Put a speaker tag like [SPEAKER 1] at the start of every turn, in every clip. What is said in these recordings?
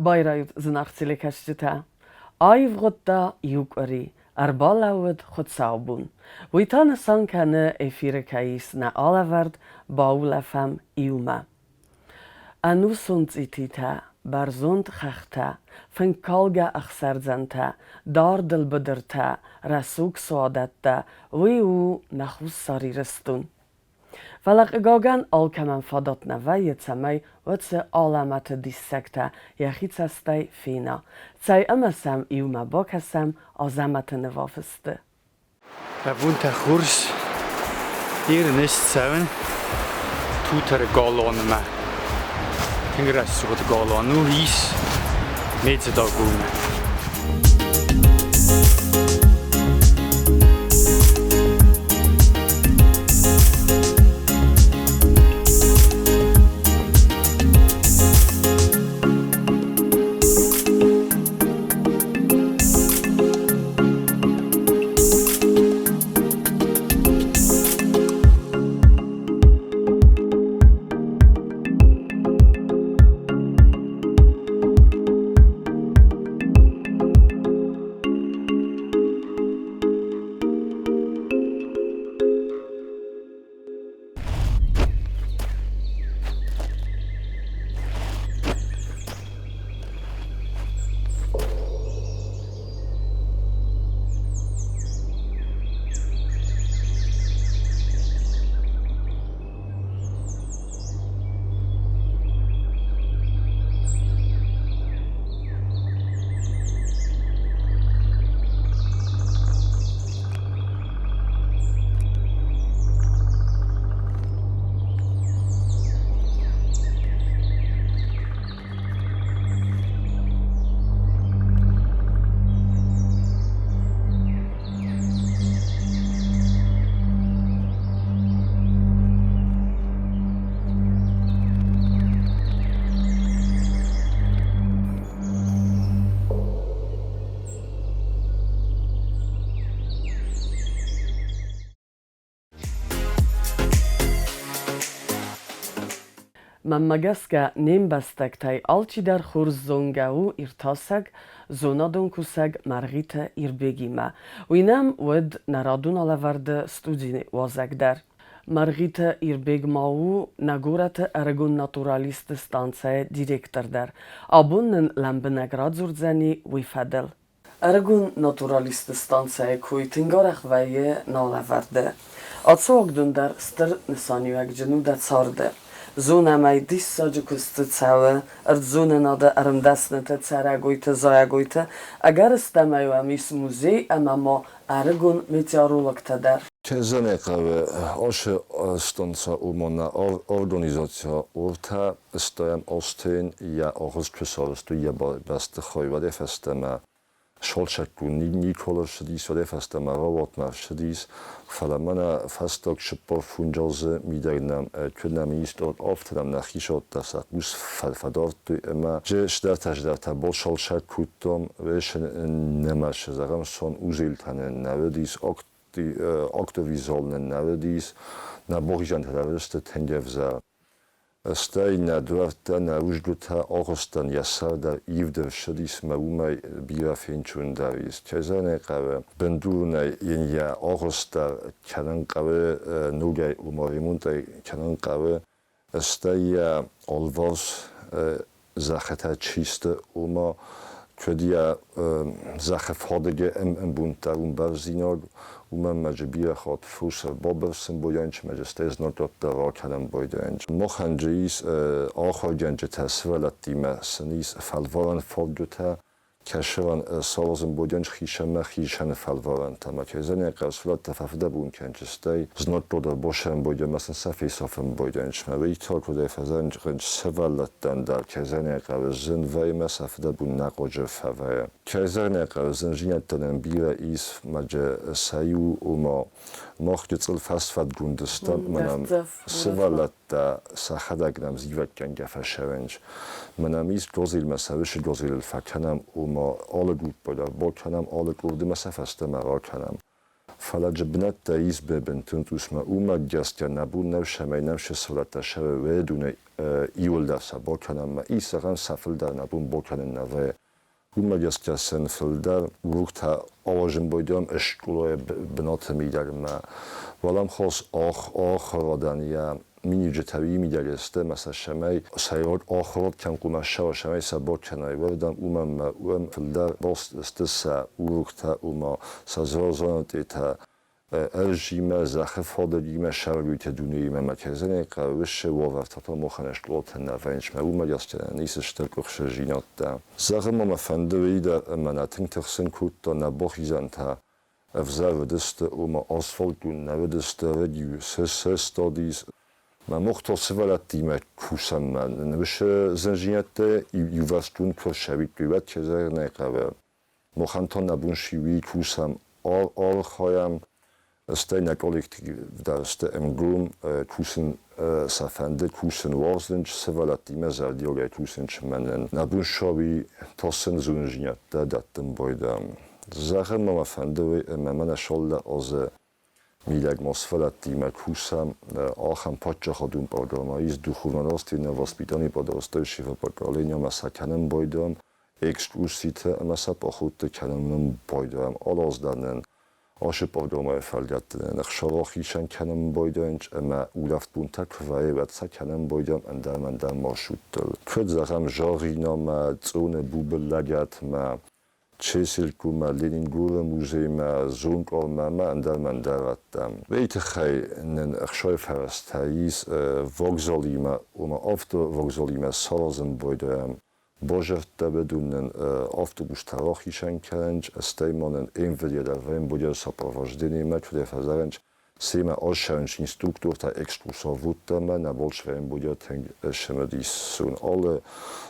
[SPEAKER 1] Байрайут, зынаргъ телекӕсджытӕ! Аивгъуыдта иу къуыри, ӕрбалӕууыд хуыцаубон. Уый та нысан кӕны эфиры кӕй ис нӕ алӕвӕрд «Баулӕфӕм иумӕ». Ӕнусон цъититӕ, бӕрзонд хӕхтӕ, фынккалгӕ ӕхсӕрдзӕнтӕ, дардыл быдыртӕ, рӕсуг суадӕттӕ – уый у нӕ Хуссар Ирыстон. Фӕлӕ, хъыгагӕн, алкӕмӕн фадат нӕ вӕййы, цӕмӕй уыцы алӕмӕты диссӕгтӕ йӕхи цӕстӕй фена. Цӕй ӕмӕ сӕм иумӕ бакӕсӕм Азӕмӕты нывафысты.
[SPEAKER 2] Лӕппутӕ хорз Иры цӕуын Тутыры галуанмӕ. Тынг рӕсугъд галуан у, ис Медзыдагомы.
[SPEAKER 1] Мӕнмӕ гӕсгӕ, не мбӕстӕгтӕй алчидӕр хорз зонгӕ у иртасӕг, зонадон кусӕг Мӕргъиты Ирбегимӕ. Уый нӕм уыд нӕ радон алӕвӕрды студийы уазӕг дӕр. Мӕргъиты Ирбег ма у нӕ горӕты ӕрыгон натуралистты станцӕйы директор дӕр. Абон нын лӕмбынӕг радзурдзӕни уый фӕдыл. Ӕрыгон натуралистты станцӕйы кой тынг арӕх вӕййы нӕ алӕвӕрды. Ацы уагдон дӕр стыр нысаниуӕгджын у дӕ царды. Зонӕм ӕй, диссаджы куыст дзы цӕуы, ӕрдззонынады ӕрмдӕсныты, цӕрӕгойты, зайӕгойты, ӕгӕрыстӕмӕй уӕм ис музей ӕмӕ ма ӕрыгон метеорологтӕ дӕр.
[SPEAKER 3] Кӕй хъӕуы, ацы станцӕ уымӕн организаци ӕртӕ стӕм азтӕн йӕ арӕзт куы сарӕзтой йӕ бӕстыхай, уӕдӕй фӕстӕмӕ Солчакку Никола ссыдис, уӕдӕй фӕстӕмӕ рауатмӕ ссыдис, фӕлӕ мӕнӕ фӕстаг 45 азы мидӕг нӕм куыд нӕ министр, афтӕ нӕм нӕ хицӕуттӕ сӕ хъус фӕдардтой ӕмӕ цыдӕртӕ-цыдӕртӕ басалсӕг кодтам, нӕма зӕгъӕм, сон узелтӕ нын нӕ уыдис, актовизал нын нӕ уыдис, нӕ бахизӕнтӕ дӕр уыдысты тынг ӕвзӕр. Стӕй нӕ дуӕрттӕ, нӕ рудзгуытӕ агъуыстӕн йӕ сӕр дӕр ивд ӕрцыдис ӕмӕ уымӕй бирӕ фенцондӕр ис. Кӕй зӕгъын ӕй хъӕуы, бындуронӕй йын йӕ агъуыст дӕр кӕнын хъӕуы, ногӕй ома ремонт ӕй кӕнын хъӕуы, стӕй йӕ алыварс зӕххытӕ чи сты, ома куыд йӕ зӕххы фадыджы ӕмбонд дӕр уым бӕрзинаг, уымӕн ма дзы бирӕ хатт фос ӕрбабырсын бойанчы ӕмӕ дзы стӕй знаггӕдтӕ ракӕнӕн байдайынц. Махӕн дзы ис ахуыргӕнджытӕ сывӕллӕттимӕ сын ис фӕлварӕн фадгуытӕ, кӕсыран саразын бодянч хицӕнмӕ хицӕны фӕлварӕнтӕ ӕмӕ кӕй зӕгъын ӕй хъӕуы, сывӕллӕттӕ фӕфыдӕбон кӕнынц, стӕй знаггад ӕрбасӕрын бойдӕ ӕмӕ сын сӕ фесафын байдайынц. Мӕ уый та куыдӕй фӕзӕгъынц сывӕллӕттӕн дӕр, кӕй зӕгъын ӕй хъӕуы, зын вӕййы ӕмӕ сӕ фыдӕбон нӕ хъуаджы фӕвӕййы. Кӕй зӕгъын ӕй хъӕуы, зындзинӕдтӕ нӕм бирӕ ис, ӕмӕ сӕ иу ома мах гыццыл фӕсфӕдгонд стӕм ӕмӕ нӕм сывӕллӕттӕ сӕхӕдӕг нӕм зивӕггӕнгӕ фӕсӕрынц. Мӕнӕ ис Гозилмӕ сӕрысы Гозилыл фӕкӕнӕм, ома алы группӕ дӕр бакӕнӕм, алы къордимӕ сӕ фӕстӕмӕ ракӕнӕм. Фӕлӕ джы бынӕттӕ ис бебентын цъусмӕ, уымӕ гӕсгӕ нӕ бон нӕу цӕмӕй нӕм се сывӕллӕттӕ сӕвӕрдуны иуылдӕр сӕ бакӕнӕм ӕмӕ ис зӕгъӕн, сӕ фылдӕр нӕ бон бакӕнын нӕ вӕййы. Уымӕ гӕсгӕ сын фылдӕр уроктӕ аразын байдайӕм скъолайы бынаты мидӕг ӕмӕ уӕлӕмхас ахуырадӕн йӕ миниуджытӕ уый мидӕг сты ӕмӕ сӕ цӕмӕй сӕйраг ахуырад кӕм хъуамӕ ссара, цӕмӕй сӕ бакӕной, уырдӕм уымӕн ӕмӕ уым фылдӕр баст сты сӕ уроктӕ, ома сӕ зондзонӕнтӕ ӕрзимӕ, зӕххы фадыгимӕ, сӕргуыйты дунеимӕ ӕмӕ кӕрдзынӕй хъӕуы уавӕртӕ та махӕн скъолатӕн нӕ вӕййынц ӕмӕ уымӕ гӕсгӕ ницы стыр къуыхцыдзинӕдтӕ. Зӕгъын ма мӕ фӕнды уый дӕр, ӕмӕ нӕ тынг тыхсын кодта нӕ бахизӕнтӕ ӕвзӕр уыдысты, ома асфальтгонд нӕ уыдысты, ӕрӕджиу сыстадис. Мӕ мохтыл сывӕллӕттимӕ кусӕм мӕ ныфсы зындзинӕдтӕ иуварсгонд куы ӕрцӕуиккой, уӕд кӕй зӕгъын ӕй хъӕуы, махӕн та нӕ бон чи уый кусӕм, архайӕм, стӕй нӕ коллектив дӕр сты ӕнгом, кусын сӕ фӕнды, кусын уарзынц, сывӕллӕттимӕ зӕрдиагӕй кусынц мӕнӕн. Нӕ бон саби та сын зондзинӕдтӕ дӕттын байдайӕм. Зӕгъын ма мӕ фӕнды уый, ӕмӕ мӕнӕ сӕллӕ азы мидӕг ма сывӕллӕттимӕ кусӕм ахӕм паддзахадон программӕ ис духовно-нравственное воспитание подрастающего поколения ӕмӕ сӕ кӕнын байдайӕм экскурситӕ ӕмӕ сӕ походты кӕнын байдайӕм араздӕр нын ацы программӕйы фӕлгӕтты нын ӕхсӕвы хицӕн кӕнын байдайынц ӕмӕ улӕфтбонтӕ куы вӕййы, уӕд сӕ кӕнын байдайӕм ӕндӕр ӕмӕ ӕндӕр маршруттыл. Куыд зӕгъӕм, Зӕгъинамӕ, Цъоны Бубыллӕгӕтмӕ, Чеселкумӕ, Ленингоры музеймӕ, Зонкъармӕ ӕмӕ ӕндӕр ӕмӕ ӕндӕр рӕттӕм. Уый тыххӕй нын ӕхсайы фӕрӕзтӕ ис вокзалимӕ, ома автовокзалимӕ саразын байдайӕм базӕрттӕ быдун нын автобустӕ рахизӕн кӕнынц, стӕй ма нын МВД-ӕвӕрӕн будет сопровождениемӕ куыд фӕзӕгъынц, семӕ ӕссарынц инструктортӕ, экскурсоводтӕ нӕ болшевӕн будет тынг цымыдисон. Алы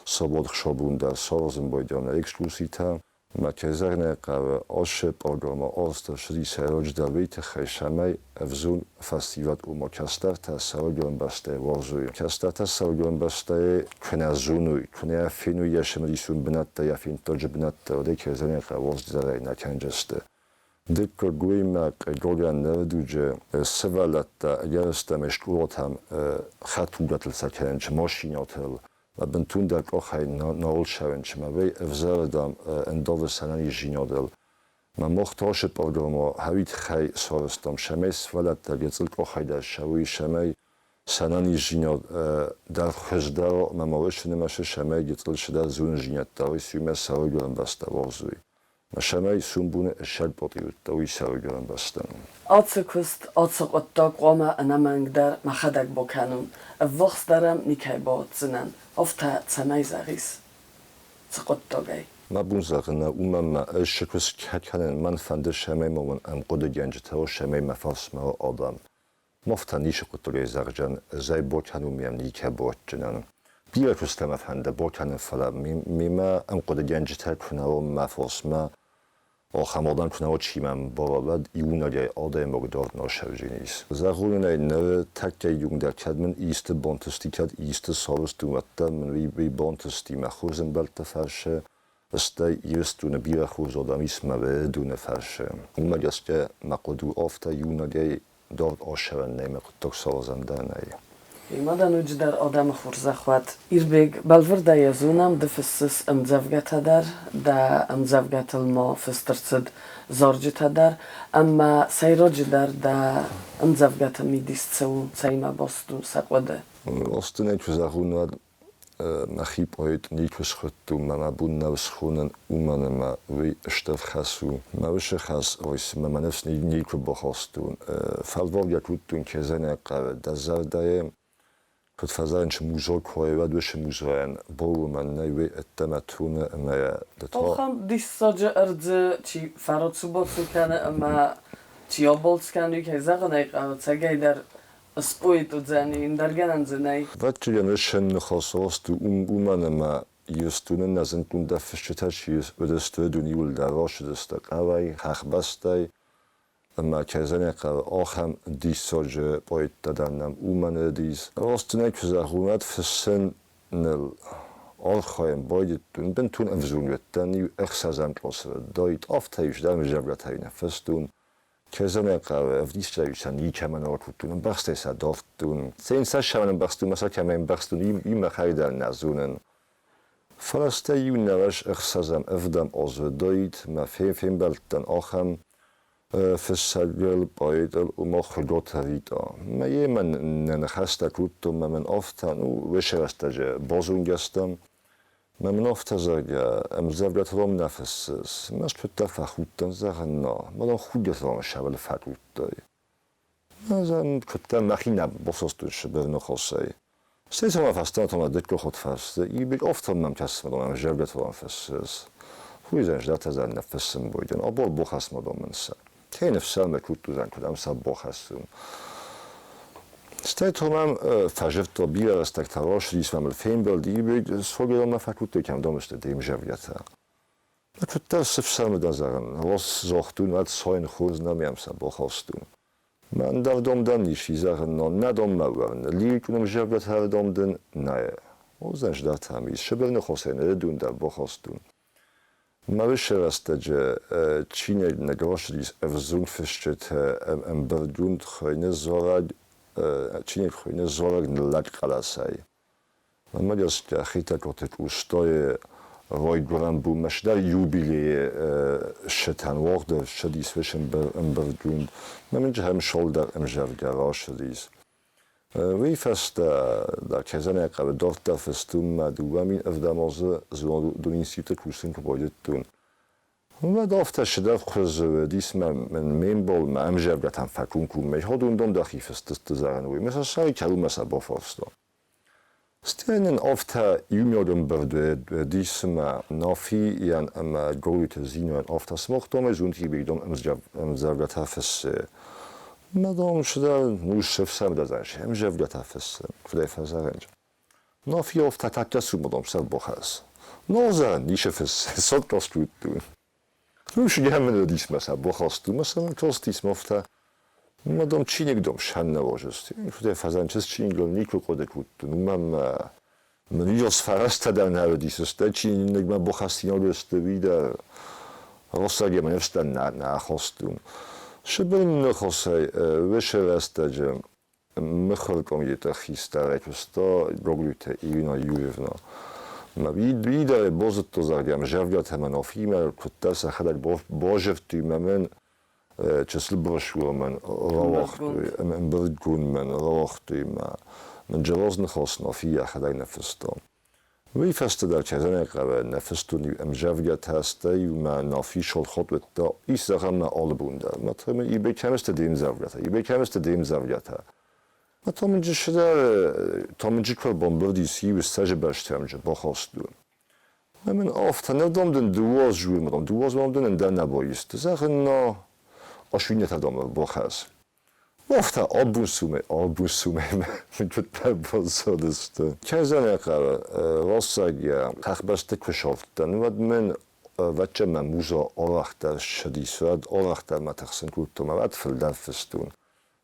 [SPEAKER 3] сабат хсӕбон дӕр саразын байдайӕм нӕ экскурситӕ. Мӕ кӕй зӕгъын ӕй хъӕуы, ацы программӕ арӕзт ӕрцыди сӕйраджыдӕр уый тыххӕй, цӕмӕй ӕвзонг фӕсивӕд, ома кӕстӕртӕ сӕргом бӕстӕйы уарзой. Кӕстӕртӕ сӕргом бӕстӕйы куы нӕ зоной, куы нӕ феной йӕ цымыдисон бынӕттӕ, йӕ фенддаджы бынӕттӕ, уӕд ӕй кӕй зӕгъын ӕй хъӕуы, уарздзӕрӕй нӕ кӕндзысты. Дыккаг гоймаг Гоган нӕрдуджы сывӕллӕттӕ ӕгӕрыстӕмӕй скъолатӕм хӕдтулгӕтыл сӕ кӕнынц, машинӕтыл Мӕ бынтондӕр къухӕй нал цӕуынц, мӕ уый ӕвзӕрырдӕм ӕндавы сӕнӕниздзинадыл. Мӕ мох тасы программӕ хауид хай сарӕзтам, цӕмӕй сывӕллӕттӕ гыццыл къухӕй дӕр цӕуой, цӕмӕй сӕнӕниздзинад дӕр хуыздӕр ӕмӕ ма уыцы нымӕцы цӕмӕй гыццыл цыдӕр зондзинӕдтӕ уой, уымӕ сӕргуырӕн бӕстӕ уарзой. Цӕмӕй сомбоны ӕссад патриоттӕ уый сӕргуырӕн бӕстӕн.
[SPEAKER 1] Ацы куыст, ацы хъуыддаг хъуамӕ ӕнӕмӕнгдӕр мӕхӕдӕг бакӕнон, ӕввахсдӕр ӕм никӕй бауадздзынӕн, афтӕ цӕмӕй зӕгъис? Цы хъуыддагӕй?
[SPEAKER 3] Мӕ бон зӕгъын нӕу, уымӕн мӕ ӕз цы куыст кӕнын, мӕн фӕнды, цӕмӕй ма уон ӕмхъуыдыгӕнджытӕ, цӕмӕй мӕ фарсмӕ уа адӕм. Мафтӕ ницы хъуыддагӕй зӕгъдзӕн, ӕз ӕй бакӕнон ме никӕ бадджынӕн. Бирӕ куыстӕ мӕ фӕнды бакӕнын, фӕлӕ мемӕ ӕмхъуыдыгӕнджытӕ куы нӕ уон мӕ фосмӕ, ахӕм адӕм куы нӕ уа, чи мӕм бара, уӕд иунӕгӕй адӕймаг дард нӕ сӕвзӕрис. Зӕгъон ӕй, ныры тӕккӕ иунгдӕр кӕд мын исты бантысти, кӕд исты сарӕзтон, уӕддӕр мын уый бантысти мӕ хорз ӕмбӕлтты фӕрцы, стӕй Ирыстоны бирӕ хорз адӕм ис мӕ Уӕрдоны фӕрцы. Уымӕ гӕсгӕ мӕ хъуыды у афтӕ иунӕгӕй дард асӕрӕн нӕй, мӕ хъуыддаг саразӕн дӕр нӕй.
[SPEAKER 1] Ӕмӕ дӕ ноджыдӕр адӕмы хорзӕх уӕд. Ирбег, бӕлвырдӕй йӕ зонӕм, ды фыссыс ӕмдзӕвгӕтӕ дӕр, дӕ ӕмдзӕвгӕтыл ма фыст ӕрцыд зарджытӕ дӕр, ӕмӕ сӕйраджыдӕр дӕ ӕмдзӕвгӕты мидис цы у, цӕимӕ баст у сӕ хъуыды?
[SPEAKER 3] Растдӕр куы зӕгъон, уӕд мӕхи поэт никуы схуыдтон, мӕ мӕ бон нӕу схонын, уымӕн ӕмӕ уый стыр хӕс у. Мӕ уыцы хӕс райсынмӕ мӕ ныфс никуы бахастон. Фӕлваргӕ кодтон кӕдзӕнӕ хъӕуы, дӕ зӕрдӕйы куыд фӕзӕгъынц, музыка куы уӕд уыцы музыкайӕн бауромӕн нӕй, уый ӕддӕмӕ тоны ӕмӕ йӕ ды та
[SPEAKER 1] Ахӕм диссаджы ӕрдзы чи фӕрацу-бацу кӕны ӕмӕ чи абалц кӕны, кӕй зӕгъын ӕй хъӕуы, ӕцӕгӕйдӕр споэт уыдзӕни, ӕндӕр гӕнӕн дзы нӕй.
[SPEAKER 3] Ӕвӕццӕгӕн ысӕн ныхас раст у, уымӕн ӕмӕ Ирыстоны нӕ зындгонддӕр фысджытӕ чи уыдысты, уыдон иууылдӕр рацыдысты хъӕуӕй, хӕхбӕстӕй, ӕмӕ кӕй хъӕуы, ахӕм диссаджы поэттӕ дӕр нӕм уымӕн уыдис. Раст нӕ куы зӕгъон, уӕд фыссын ныл архайын байдыдтон, бынтон ӕвзонг уыдтӕн, иу ӕхсӕзӕм къласы уыдаид, афтӕ-иу стӕм зӕрдӕтӕй нӕ фыстон. Кӕзӕнӕхъӕуы ӕвдисӕг никӕмӕн ракодтон, ӕмбӕхстӕй сӕ дардтон. Сӕ цас ӕмбӕхстон, ма сӕ кӕмӕ ӕмбӕхстон, имӕ хайдӕр нӕ зонын. Фӕлӕ стӕй иу нӕуӕз ӕхсӕзӕм ӕвдӕм азы уыдаид, мӕ фембӕлдтӕн ахӕм фыссӕгыл, поэтыл, ома Хуыгаты Ритъа. Мӕ йемӕ нӕ ныхӕстӕ кодтон, мӕ мын афтӕ, ну, уыцы рӕстӕджы базонгӕ стӕм. Мӕ мын афтӕ, зӕгъгӕ, ӕмдзӕвгӕтыл ам нӕ фыссыс. Мӕ куыддӕр фӕхудтӕн, зӕгъын, на, мӕнӕн худгӕтыл ам сӕвӕл фӕкодтай. Ӕз ӕм куыддӕр мӕхи нӕ басастон Сыбыры ныхасӕй. Стӕй цӕмӕ фӕстӕмӕ та мӕ дыккаг фӕрсы, Ибек афтӕ мӕм кӕсы, мадам, ӕмдзӕвгӕтыл ам фыссыс. Хуйдзӕн здӕтӕзӕн ныффыссын бойдон, абор бохӕс мадам мын сӕ. Кӕй ныфсӕрмы кодтузӕн, куыд ӕм сӕ бохӕссон. Стӕй та мӕм фӕзывдта бирӕ рӕстӕг та рацыдис мӕм фембӕлд, Ибек сфогелмӕ фӕкодтой, кӕм дам сты де мзӕвгӕтӕ. Куыддӕр сыфсӕрмы дӕ зӕгъын, рос зохтун, уӕд сойын хорз нӕ мӕм сӕ бохастун. Мӕн дӕр домдӕн ис, изӕрын нӕ доммӕ уӕрн, лирикон ӕмзӕвгӕтӕ домдын нӕ. Уыдзӕн здӕртӕм ис, Сыбырны хосӕй нырыдун дӕр бохастун. Мӕ уыцы рӕстӕджы чиныг ныггуырсыдис ӕвзонг фысджыты ӕмбырдгонд хуыйны дзурӕг чиныг хуыйны дзурӕг ныллӕг хъӕлӕсӕй. Мӕнмӕ гӕсгӕ Хетӕгкаты Къостайы райгуырӕн бонмӕ цыдӕр юбилейы ссытӕн уагъд ӕрцыдис ӕмбырдгонд. Мӕнмӕ ахӕм цалдӕр ӕмдзӕвгӕ рацыдис. Уый фӕстӕ дӕр кӕй хъӕуы дарддӕр фыстон мӕ 2007 азы зонадон институты кусын куы байдыдтон. Уӕд афтӕ цыдӕр хуызы уыдис мӕ ме мбал мӕ ӕмдзӕвгӕтӕм фӕкомкоммӕ ходон дон дӕхи фыстысты зӕгъын, уый мӕ сӕ сӕры кӕронмӕ сӕ бафарста. Стӕй нын афтӕ иумиаг ӕмбырд уыдис, цыма Нафийӕн ӕмӕ Голиты Зинойӕн афтӕ сымахтам, зонтибегдон ӕмдзӕвгӕтӕ фыссы. Мӕ, дам, цыдӕр ну сӕфсӕрдӕзӕн ӕмдзӕвгӕтӕ фыссы, куыдӕй фӕзӕгъынц. Нафи афтӕ тӕккӕ цумадом сӕрбохӕс. Нозӕн ницы фыссы, цотгос кодтон. Ну, сгӕмӕн уыдис мӕ сӕ бохасту, мӕ сӕ костис афтӕ. Мӕ дам чиныг дам сӕннӕуазысты. Куыдӕй фӕзӕнчыс чиныгыл никуы хъуыды кодтон, уымӕн мӕ мын уыйас фӕрӕзтӕ дӕр нӕ уыдис, стӕй чиныгмӕ бохастинаг сты, уый дӕр Россаг ӕмӕ ныфстӕн нӕ ахастон. Сыбыр ныхасӕй уыцы рӕстӕджы Мыхуыр комитеты хистӕрӕй куыста Гоглиты Ирина Юрьевна. Мӕ уидӕй базыдта, зӕгъгӕ, ӕмзӕвгӕтӕ мӕ Нафиимӕ куыддӕр сӕхӕдӕг базыдтой мӕ мӕн чысыл брошюрӕ мӕн рауагътой, ӕмбырдгонд мӕн рауагътой мӕ мын Джелоз ныхас Нафи йӕхӕдӕг ныффыста. Уый фӕстӕ дӕр кӕрӕдзийӕн хъӕуы нӕ фыстон-иу ӕмдзӕвгӕтӕ, стӕй-иу мӕ Нафи Шолхот уыдта, ис зӕгъӕм мӕ алы бон дӕр. Мӕ та мын ибе кӕм сты де мдзӕвгӕтӕ, ибе кӕм сты де мдзӕвгӕтӕ. Мӕ та мын джысыдӕр, та мын джы куы ӕрбамбырд ис, иу ссӕдзы бӕстӕм джы бахастон. Мӕ мын афтӕ, ныр дам дын дыууӕ азы мӕ дам дыууӕ азы мӕм дын ӕндӕр нӕ байсты. Зӕгъын, на, ас иннӕтӕ дам ӕрбахӕсс. Афтӕ абусумӕ, абусумӕ куыддӕр баззадысты. Кӕй зӕгъын хъӕуы, рӕсӕг хӕхбӕсты куы сӕфтдӕн, уӕд мын ӕвӕццӕ мӕ муза арӕхдӕр ссыдис, уӕд арӕхдӕр мӕ тыхсын кодтон, уӕд фылдӕр фыстон.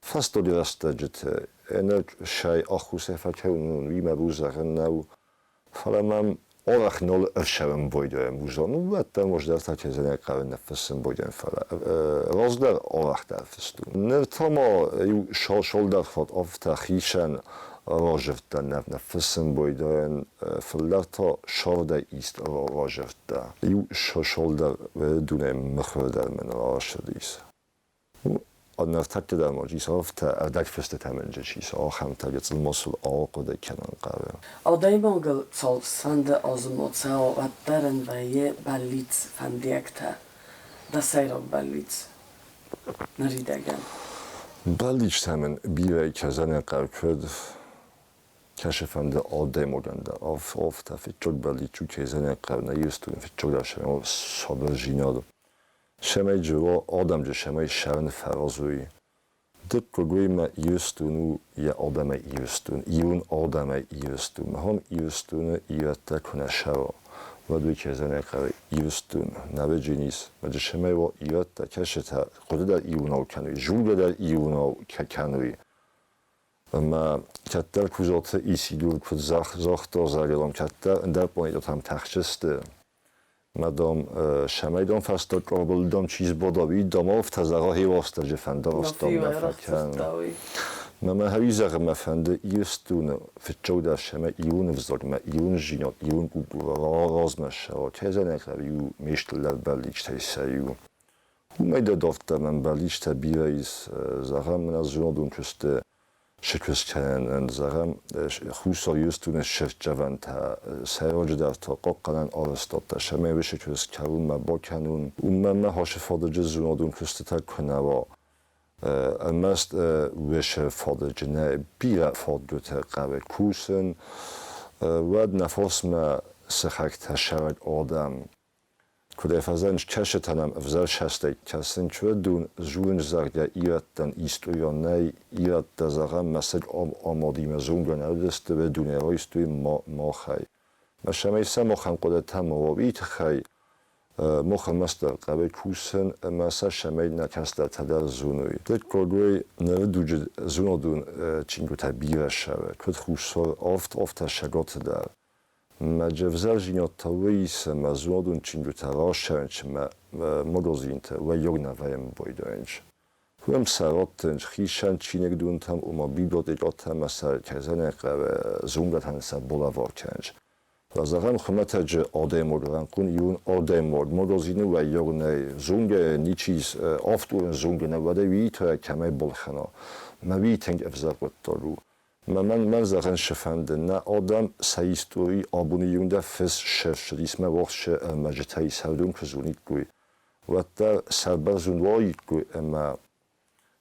[SPEAKER 3] Фӕстаг рӕстӕджыты ӕнӕ сӕй ӕххуысӕй фӕкӕуын, уый мӕ бон зӕгъын нӕу. Фӕлӕ мӕм арӕх нал ӕрцӕуӕн байдайӕм уыдзӕн, уӕддӕр раздӕр та кӕй хъӕуы ныффыссын байдайӕм, фӕлӕ раздӕр арӕхдӕр фыстон. Ныр та ма иу цалдӕр хатт афтӕ хицӕн разӕвдтӕ ныффыссын байдайӕн, фылдӕр та сӕрдӕй ист разӕвдтӕ. Иу цалдӕр дунейы мыхуыр дӕр мын рацыдис. Ныртӕккӕ дӕр ма чи сӕфтӕ, ӕрдӕгфыстытӕ мын чи ис, ахӕмтӕ гыццыл мосыл ахъуыды кӕнын хъӕуы.
[SPEAKER 1] Адӕймагыл цалцфӕнды азы ма цӕуа, уӕддӕр ын вӕййы бӕллиц, фӕндиӕгтӕ. Дӕ сӕйраг бӕллиц ныридӕгӕн?
[SPEAKER 3] Бӕллицтӕ мын бирӕ кӕдзӕнӕ хъӕр куыд кӕцыфӕнды адӕймагӕн дӕр афтӕ фыццаг бӕллиц у кӕдзӕнӕ хъӕр нӕ Ирыстоны фыццаг рӕстӕг сабырдзинад. Цӕмӕй джио адӕмджы цӕмӕй ссарын фӕразой. Дыккаг уый Ирыстон у йӕ адӕмӕй Ирыстон, ирон адӕмӕй Ирыстон. Махӕн Ирыстоны ирӕттӕ куы нӕ сӕра, уӕд уый кӕй зӕгъын ӕй хъӕуы, Ирыстон нӕвӕджы ис. Мӕ цӕмӕй уа ирӕттӕ, кӕцытӕ хъуыды дӕр иронау кӕной, дзургӕ дӕр иронау кӕной. Ӕмӕ кӕддӕр Кузоты Исидор куыд загъта, зӕгъӕм, кӕддӕр ӕндӕр планетӕтӕм тӕхджысты. Мӕ дам, сӕмӕй дам фӕстаг къобыл дам чи сбада, уый дам афтӕ зӕгъа хеуастӕджы фӕндараст дам нӕ фӕкӕны. Мӕ мӕ хӕуи зӕгъын мӕ фӕнды Ирыстоны фыццагдӕр сӕмӕ ирон ӕвзагмӕ, ирон зинад, ирон культурӕ размӕ ссӕуа, кӕй зӕнӕг иу ме стыр бӕллицтӕй сӕ иу. Уымӕй дӕр дарддӕр мӕм бӕллицтӕ бирӕ ис, зӕгъӕм, мын ӕз зонадон куысты сыкуыст кӕнынӕн, зӕгъӕм, Хуссар Ирыстоны сырддзӕвӕнтӕ, сӕйраджыдӕр та хъахъхъӕнӕн арӕзтадтӕ, цӕмӕй уыцы куыст кӕронмӕ бакӕнон. Уымӕн мӕ хӕсы фадыджы зонадон куыстытӕ куы нӕ уа, ӕрмӕст уыцы фадыджы нӕ бирӕ фадгуытӕ хъӕуы кусын, уӕд нӕ фарсмӕ сыхӕгтӕ сӕрак адӕм Куыдӕй фӕзӕнч кӕсытӕ нӕм ӕвзӕр састӕй кӕсынч уӕдун, зурынч, зӕгъгӕ, ирӕттӕн истуйон нӕй, ирӕттӕ, зӕгъӕм, мӕсыг амадимӕ зонгӕ нӕ уыдысты, уӕдун ӕй райстой махӕй. Мӕ сӕмӕй сӕ махӕн хъуыдытӕ ма уа, уый тыххӕй мах ӕрмӕстдӕр хъӕуы кусын ӕмӕ сӕ сӕмӕй нӕ кӕстӕртӕ дӕр зоной. Дыккагой ныры дуджы зонадон чингуытӕ бирӕ ссары, куыд Хуссар, афтӕ Цӕгаты дӕр. Мӕ ӕвзӕрдзинӕдтӕ уый ӕмӕ зонадон чингуытӕ рауссӕрынчы магазинтӕ уӕййаг нӕ вӕййӕм байдайынц. Уым сӕ раттынц хицӕн чиныгдонтӕм, ома библиотекӕтӕм ӕмӕ сӕ кӕй хъӕуы зонгӕтӕн сӕ балӕвар кӕнынц. Фӕлӕ зӕгъӕм, хуымӕтӕджы адӕймаг рӕнхъон ирон адӕймаг магазины уӕййаг нӕй, зонгӕ ничи ис, авторӕн зонгӕ нӕ уӕдӕ уый та кӕмӕй балхӕна. Мӕ уый тынг ӕвзӕр хъуыддаг у. Мӕнӕн мӕн зӕгъын цы фӕнды, нӕ адӕм сӕ истори абоны иундӕр фыст ссӕрсыдис мӕ уорсы ӕрмӕджытӕй сӕрдон куы зониккой, уӕддӕр сӕрбӕрзонд уаиккой ӕмӕ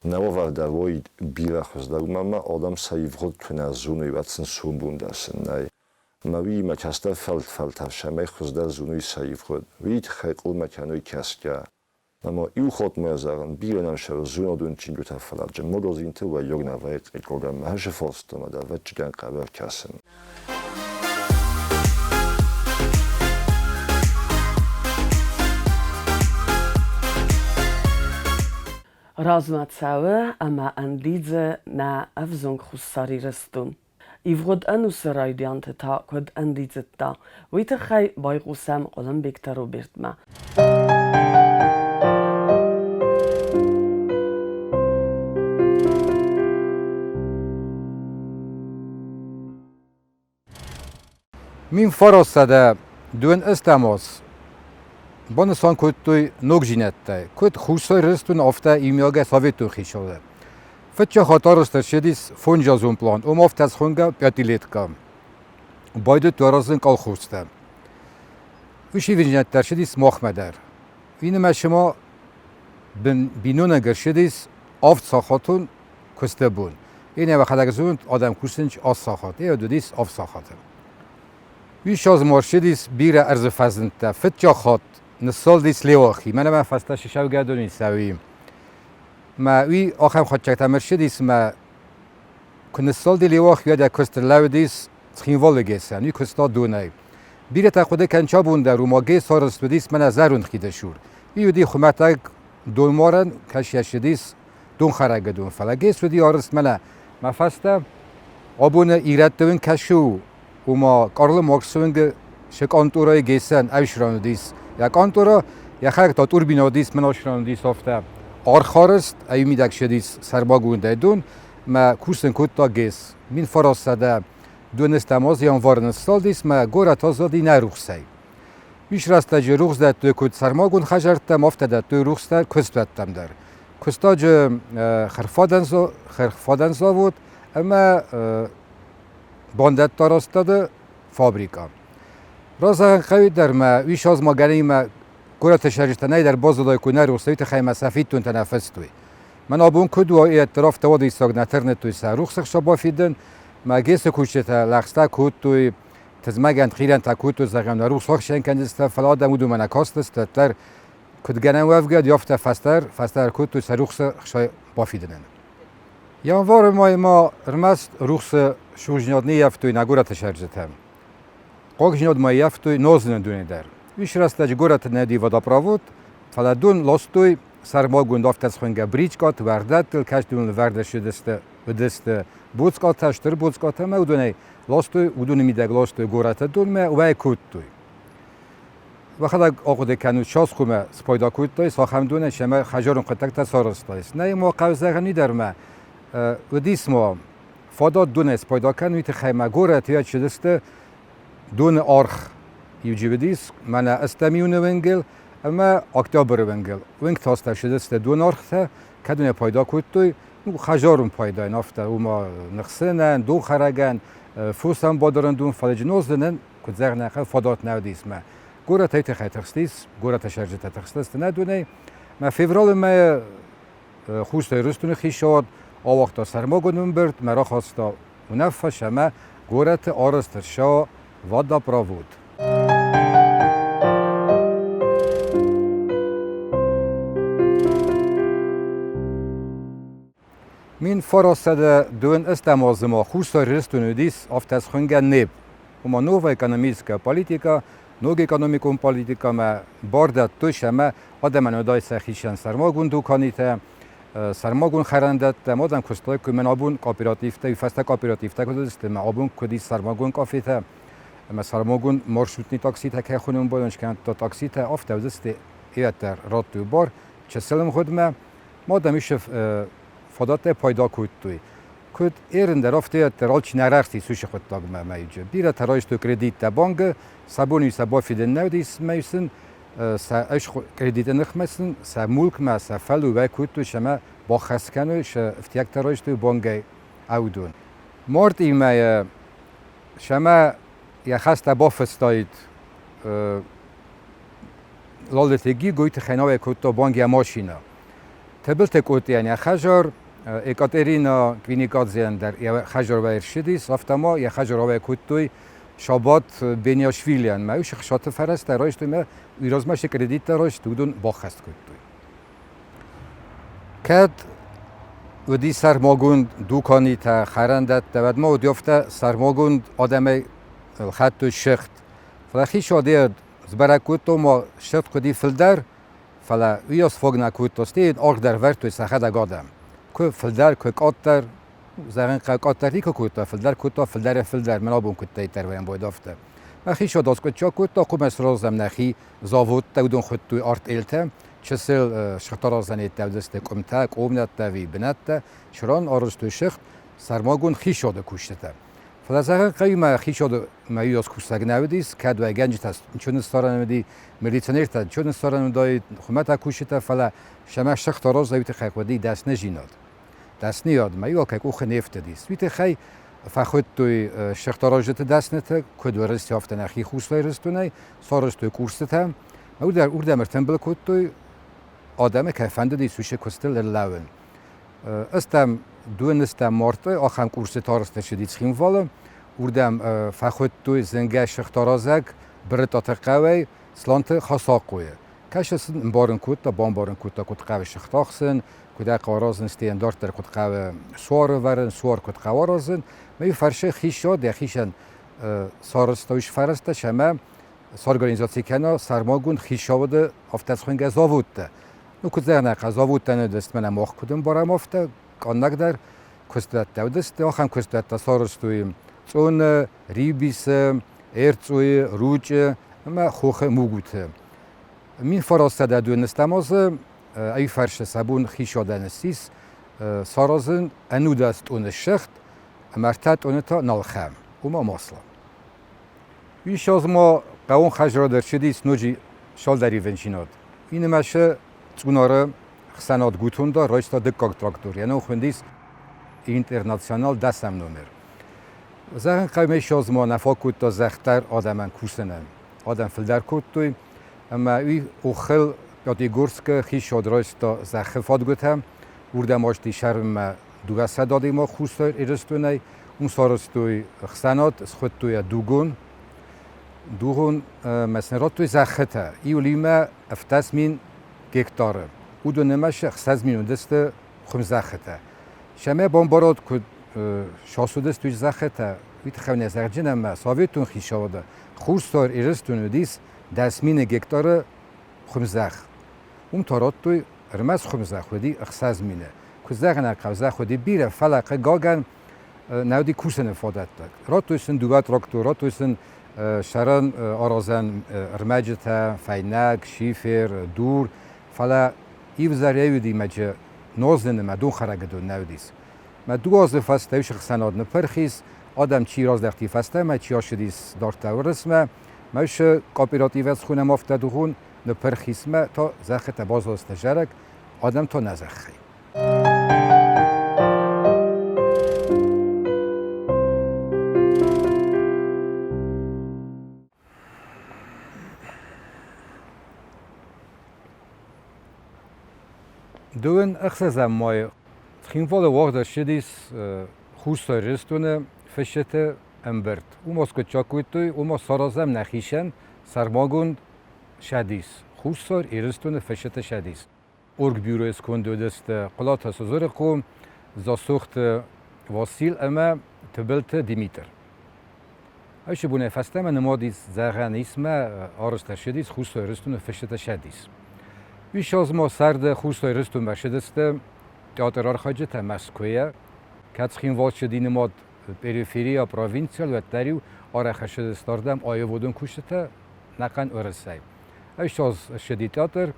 [SPEAKER 3] нӕ уавӕр дӕр уаид бирӕ хуыздӕр, уымӕн ӕмӕ адӕм сӕ ивгъуыд куы нӕ зоной, уӕд сын сомбон дӕр сын нӕй. Ӕмӕ уыимӕ кӕстӕр фӕлтӕр цӕмӕй хуыздӕр зоной сӕ ивгъуыд, уый тыххӕй къулмӕ кӕной кӕсгӕ. Ӕмӕ иу хатт ма зӕгъын, бирӕ нӕм сӕ зонадон чингуытӕ фӕлладжы магазинты уӕййаг нӕ вӕййы программӕ хӕсы фарстамӕ дӕр ӕвӕццӕгӕн хъӕбӕр кӕсын.
[SPEAKER 1] Размӕ цӕуы ӕмӕ ӕндидзы нӕ ӕвзонг Хуссар Ирыстон. Ивгъуыд ӕнусы райдианты та куыд ӕндидзыдта, уый тыххӕй байхъусӕм Хъуылымбегты Робертмӕ.
[SPEAKER 4] 1965 банысан кодтой ногдзинӕдтӕ, куыд Хуссар Ирыстон, афтӕ иумиагӕй советон хицауад. Фыццаг хатт арӕзт ӕрцыдис фондзазон план, уым афтӕ схонгӕ пятилетка. Байдыдтой аразын колхозтӕ. Уыцы ивындзинӕдтӕ ӕрцыдис махмӕ дӕр. Иннӕмӕ цыма биноныг ӕрцыдис авд сахатон куысты бон. Иннӕ йӕхӕдӕг зонд адӕм кусынц авд сахат, е уыдис авд сахаты. Уый ма ӕрцыдис бирӕ ӕрдзы фӕзындтӕ. Фыццаг хатт ныссалдис Леуахи, мӕнӕ мӕ фӕстӕ сысӕугӕдони цӕуи. Мӕ уый ахӕм хатджӕгтӕм ӕрцыдис, мӕ куы ныссалди Леуахи, уӕд йӕ куыст ӕрлӕууыдис Цхинвалы ГЭС-ӕн, уый куыста донӕй. Бирӕтӕ хъуыды кӕнынц абон дӕр, уымӕ ГЭС арӕзт уыдис мӕнӕ зӕронд хиды цур. Уый уыди хуымӕтӕг донмарӕн, кӕсгӕ ссыдис донхӕрӕгы дон, фӕлӕ ГЭС уыди арӕзт мӕнӕ мӕ фӕстӕ. Абоны ирӕтты уынг кӕсы у, ома Къарлы Марксы уынгы сы къантъорайы ГЭС-ӕн ӕвсран уыдис. Йӕ къантъора йӕхӕдӕг та турбина уыдис, мӕн ӕвсран уыдис афтӕ. Архарӕзт ӕй мидӕг ссыдис сӕрмагондӕй дон, мӕ кусын кодта ГЭС. 1900 дыууынӕстӕм аз январы ныссалдис, мӕ горӕт аззади нӕ рухсӕй. Ис рӕстӕджы рухс дӕттой куыд сӕрмагонд хӕдзӕрттӕм, афтӕ дӕттой рухс дӕр куыстуӕттӕм дӕр. Куыстаджы хӕрхфадӕн завод ӕмӕ бандӕтты арӕзтады фабрикӕ. Разӕгъын хъӕуы дӕр мӕ уый азмӕ гӕнӕимӕ горӕты цӕрджытӕ нӕй дӕр баззадой куы нӕ рухс, уый тыххӕй мӕ сӕ фиддонтӕ нӕ фыстой. Мӕн абон куыд уа, ӕддӕр афтӕ уадиссаг нӕ тырныдтой сӕ рухсы хсӕн бафидын. Мӕ ГЭС-ы кусджытӕ лӕгъстӕ кодтой, тызмӕгӕн хъирӕнтӕ кодтой, зӕгъӕм, нӕ рухс ӕхсӕн кӕндзыстӕм, фӕлӕ адӕм уыдонмӕ нӕ кастысты, ӕддӕр куыд гӕнӕн уӕвгӕ, афтӕ фӕстӕр, фӕстӕдӕр кодтой сӕ рухсы хсӕн бафидынӕн. Январы мӕйы ма ӕрмӕст рухсы судзинад не ййӕфтой нӕ горӕты цӕрджытӕ. Хъуагдзинад ма ййӕфтой нозыны дуне дӕр. Уый рӕстӕджы горӕты нӕ уыди водопровод, фӕлӕ дон ластой сӕрмагонд афтӕ схуынгӕ бричкӕты, уӕрдӕттыл, кӕсдоныл вӕрд ссыдысты, уыдысты боцкъатӕ, стыр боцкъатӕ ӕмӕ уыдонӕй ластой, уыдоны мидӕг ластой горӕты донмӕ, уӕй кодтой. Уӕхӕдӕг ахъуыды кӕнут, сасхъумӕ спайда кодтай, цахӕм донӕй сӕмӕ хӕдзарон хъуыддӕгтӕ сарӕзтаис. Нӕй ма хъӕуы зӕгъӕн уый дӕр ма, уыдис ма фадат донӕй спайда кӕнын, уый тыххӕй ма горӕты йӕ чызджы доны аргъ иуджы уыдис, мӕнӕ ӕстӕм июны уынгыл ӕмӕ октябры уынгыл. Уынгты астӕу цыдысты доны ӕргътӕ, кӕд уын пайда кодтой, ну, хӕдзарон пайдайӕн афтӕ, уымӕ ныхсынӕн, донхӕрӕгӕн, фосӕн бадарӕн дон, фӕлӕ нозынӕн, куыд зӕгъын, фадат нӕ уыдис мӕ. Горӕтӕй тыххӕй тыхстис, горӕты сӕрджытӕ тыхстысты нӕ донӕй. Мӕ февралы мӕйы Хуссар Ирыстоны хицауад ауагъта сӕрмагонд ӕмбырд, мӕ рахаста уынаффӕ сӕмӕ горӕты арӕзт ӕрцӕуа водопровод. 1982 азы ма Хуссар Ирыстоны уыдис афтӕ схуынгӕ НЭП, ома новая экономическая политика, ног экономикон политикӕмӕ бар дӕттой ӕмӕ адӕмӕн уыдаид сӕхицӕн сӕрмагонд дуканитӕ, сӕрмагонд хӕрӕндӕттӕ, адӕм куыстой, куы мӕн абон кооперативтӕ, фӕстӕ кооперативтӕ куыд уыдысты, мӕ абон куыд ис сӕрмагонд кафетӕ ӕмӕ сӕрмагонд маршрутный такситӕ кӕй хонын бон скӕндта такситӕ, афтӕ уыдысты ирӕттӕ радтой бар чысыл ӕмгъуыдмӕ. Адӕм ис фадаттӕй пайда кодтой. Куыд ерын дӕр, афтӕ дӕр алчи нӕ арӕхстис уыцы хъуыддагмӕ мӕйджы. Бирӕтӕ райстой кредиттӕ бангы, сӕ бон сӕ бафидын нӕ уыдис мӕ сын сӕ кредиты ныхмӕ сын сӕ мулкмӕ, сӕ фӕллойӕ кодтой, сӕмӕ баххӕст кӕной, сӕ ӕфтиӕгтӕ райстой бангӕй аудон. Мартъийы мӕйы сӕмӕ йӕ хӕстӕ бафыстаид Лалыты Гигойы тыххӕй науӕй кодта банг йӕ машинӕ. Тыбылты Къотъийӕн йӕ хӕдзар, Екатерина Квиникадзейӕн дӕр йӕ хӕдзарвӕй ӕрцыдис, афтӕ ма йӕ хӕдзарвӕй кодтой Сабат Бениашвилийӕн. Мӕ уыцы хсаты фӕрӕзтӕ райстой мӕ уый размӕ цы кредиттӕ райстой, уыдон баххӕст кодтой. Кӕд уыди сӕрмагонд дуканитӕ, хӕрӕндӕттӕ, уӕд ма уыди афтӕ сӕрмагонд адӕмӕй ӕлхӕдтой сыгъд. Фӕлӕ хицауад сбӕрӕг кодтон ма сыгъд хъуыди фылдӕр, фӕлӕ уыйас фаг нӕ кодта, стӕй аргъ дӕр вӕрдтой сӕхӕдӕг адӕм. Куы фылдӕр, куы къаддӕр, зӕгъын хъӕуы, къаддӕр никуы кодта, фылдӕр кодта, фылдӕрӕй фылдӕр, мӕн абон куыддӕриддӕр уӕм бойд, афтӕ. Мӕ хицауад аскъуыддзаг кодта, хъуамӕ саразӕм нӕхи заводтӕ, уыдон хуыдтой артъелтӕ, чысыл сыгъдтаразӕнеттӕ уыдысты къуымтӕ, къомнӕттӕ ӕви бынӕттӕ, цыран арӕзтой сыгъд сӕрмагонд хицауады кусджытӕ. Фӕлӕ зӕгъын хъӕуы мӕ хицауады мӕ иу кусӕг нӕ уыдис, кӕд уӕйгӕнджытӕ ничо ныссарӕн уыди, милиционертӕ ничо ныссарӕн уыдаид, хуымӕтӕг кусджытӕ, фӕлӕ сӕмӕ сыгъд уый тыххӕй хъуыди дӕсныдзинад. Дӕсныйад мӕ иу алкӕй къухы не фтыдис. Уый тыххӕй фӕхуыдтой сыгъдаразджыты дӕснытӕ, куыд Уӕрӕсе, афтӕ нӕхи Хуссар Ирыстонӕй, сарӕзтой курсытӕ. Уырдӕм ӕртымбыл кодтой адӕмы, кӕй фӕндыдис, уыцы куыстыл ӕрлӕууын. Ӕстӕм дыууынӕстӕм марты ахӕм курсытӕ арӕзт ӕрцыди Цхинвалы. Уырдӕм фӕхуыдтой зынгӕ сыгъдаразӕг Брытъаты хъӕуӕй Сланты Хасӕхъойы. Кӕсы сын ӕмбарын кодта, бамбарын кодта, куыд хъӕуы сыгъд куыд ӕй хъӕуы аразын, стӕй дарддӕр куыд хъӕуы суар ӕвӕрын, суар куыд хъӕуы аразын. Мӕ фӕрсы хицауад йӕхицӕн сарӕзта, уый сфӕрӕзта ӕмӕ сорганизаци кӕна сӕрмагонд хицауады афтӕ заводтӕ. Ну, куыд зӕгъын, заводтӕ нӕ уыдысты, мах куыд ӕмбарӕм, афтӕ къаннӕгдӕр куыстуӕттӕ уыдысты. Ахӕм куыстуӕттӕ сарӕзтой Цъоны, Рибисы, Эрцъойы, Ручъы ӕмӕ Хохы Мугуты. 1912 азы ӕй фӕрсы сӕ бон хицауадӕн ссис саразын ӕнудӕс тъоны ссыгъд ӕмӕ ӕртӕ тъоны та налхӕм, ома масло. Уый ма хъӕуон хӕдзарад ӕрцыдис ноджы цалдӕр ивындзинад. Иннӕмӕ Цъунары хсӕнад гутонда райста дыккаг трактор, йӕ ном хуындис Интернационал дӕсӕм номер. Зӕгъын хъӕуы, ссӕдз ма нӕ фаг кодта зӕхх дӕр адӕмӕн кусынӕн. Адӕм фылдӕр кодтой, ӕмӕ уый охыл Пятигорскы хицауад райста зӕххы фадгуытӕ. Уырдӕм азти сӕрмӕ 200 адӕймаг Хуссар Ирыстонӕй. Уым сарӕзтой ӕхсӕнад, схуыдтой йӕ Дугон. Дугон ӕмӕ сын радтой зӕххытӕ. Иу 70 000 гектары. Уыдон ӕмӕ 6 000 уыдысты хуымзӕххытӕ. Сӕмӕ бамбарат, куыд сасудысты зӕххытӕ, уый тыххӕй нӕ зӕгъджын ӕмӕ советон хицауады Хуссар Ирыстон уыдис 10 000 гектары хуымзӕхх. Уым та радтой ӕрмӕст хуымзӕхх уыди 6 000. Куыд зӕгъын хъӕуы, зӕхх уыди бирӕ, фӕлӕ хъыгагӕн нӕ уыди кусыны фадӕттӕ. Радтой сын дыууӕ трактор, радтой сын Сӕрӕн аразӕн ӕрмӕджытӕ, фӕйнӕг, шифер, дур, фӕлӕ ивзӕрӕй уыди мӕджы нозыны мӕ донхӕрӕгы дон нӕ уыдис. Мӕ 2 азы фӕстӕ уыцы ӕхсӕнад ныппырх ис, адӕм чи раздӕхти фӕстӕмӕ, чи ацыдис дарддӕр Уырысмӕ, мӕ уыцы кооперативӕ схонӕм афтӕ дугъон, ныппырх ис мӕ та зӕххытӕ баззадысты зарӕг, адӕм та нӕ зӕххӕй. Дыууын ӕхсӕзӕм майы Цхинвалы уагъд ӕрцыдис Хуссар Ирыстоны фысджыты ӕмбырд. Уым аскъуыддзаг кодтой, ома саразӕм нӕхицӕн сӕрмагонд цӕдис, Хуссар Ирыстоны фысджыты цӕдис. Оргбюройы сконды уыдысты Хъуылаты Созырыхъо, Дзасохты Васил ӕмӕ Тыбылты Димитр. Ацы бонӕй фӕстӕмӕ нымад ис зӕгъӕн ис мӕ арӕзт ӕрцыдис Хуссар Ирыстоны фысджыты цӕдис. Уый азмӕ сӕрды Хуссар Ирыстонмӕ ссыдысты театры архайджытӕ Мӕскуыйӕ, кӕд Цхинвал ссыди нымад периферия провинцийыл, уӕддӕр-иу арӕх ӕрцыдысты ардӕм аивадон куыстытӕ нӕхъӕн Уӕрӕсейы. Ӕссӕдз ссыди театр,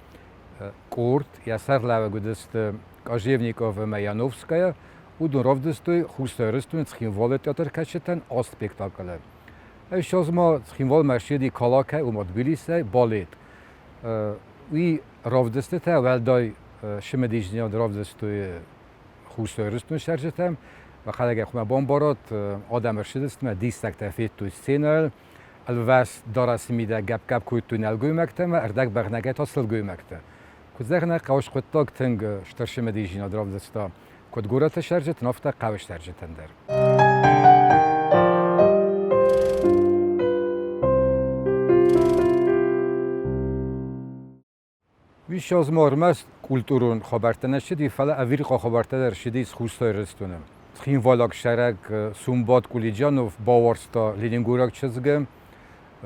[SPEAKER 4] къорд, йӕ сӕргълӕууӕг уыдысты Кожевников ӕмӕ Яновская, уыдон равдыстой Хуссар Ирыстоны Цхинвалы театркӕсджытӕн аст спектаклы. Ӕссӕдз ма Цхинвалмӕ ссыди Калакӕй, ома Тбилисӕй, балет. Уый равдыстытӕ уӕлдай цымыдисдзинад равдыстой Хуссар Ирыстоны цӕрджытӕм. Мӕхӕдӕг хъуамӕ бамбарат, адӕм ӕрцыдысты ӕмӕ диссӕгтӕ федтой сценӕйыл. Ӕлвӕст дарӕсы мидӕг гӕпп-гӕпп кодтой нӕлгоймӕгтӕ ӕмӕ ӕрдӕгбӕгънӕгӕй та сылгоймӕгтӕ. Куыд зӕгъын ӕй хъӕуы, хъуыддаг тынг стыр цымыдисдзинад равдыста куыд горӕты цӕрджытӕн, афтӕ хъӕуы цӕрджытӕн дӕр. Уый ма ӕрмӕст культурон хабӕрттӕ нӕ ссыди, фӕлӕ ӕвирхъау хабӕрттӕ дӕр ссыдис Хуссар Ирыстоны. Цхинвайлаг сӕрӕг Сумбат Кулиджанов бауарзта ленингораг чызгы,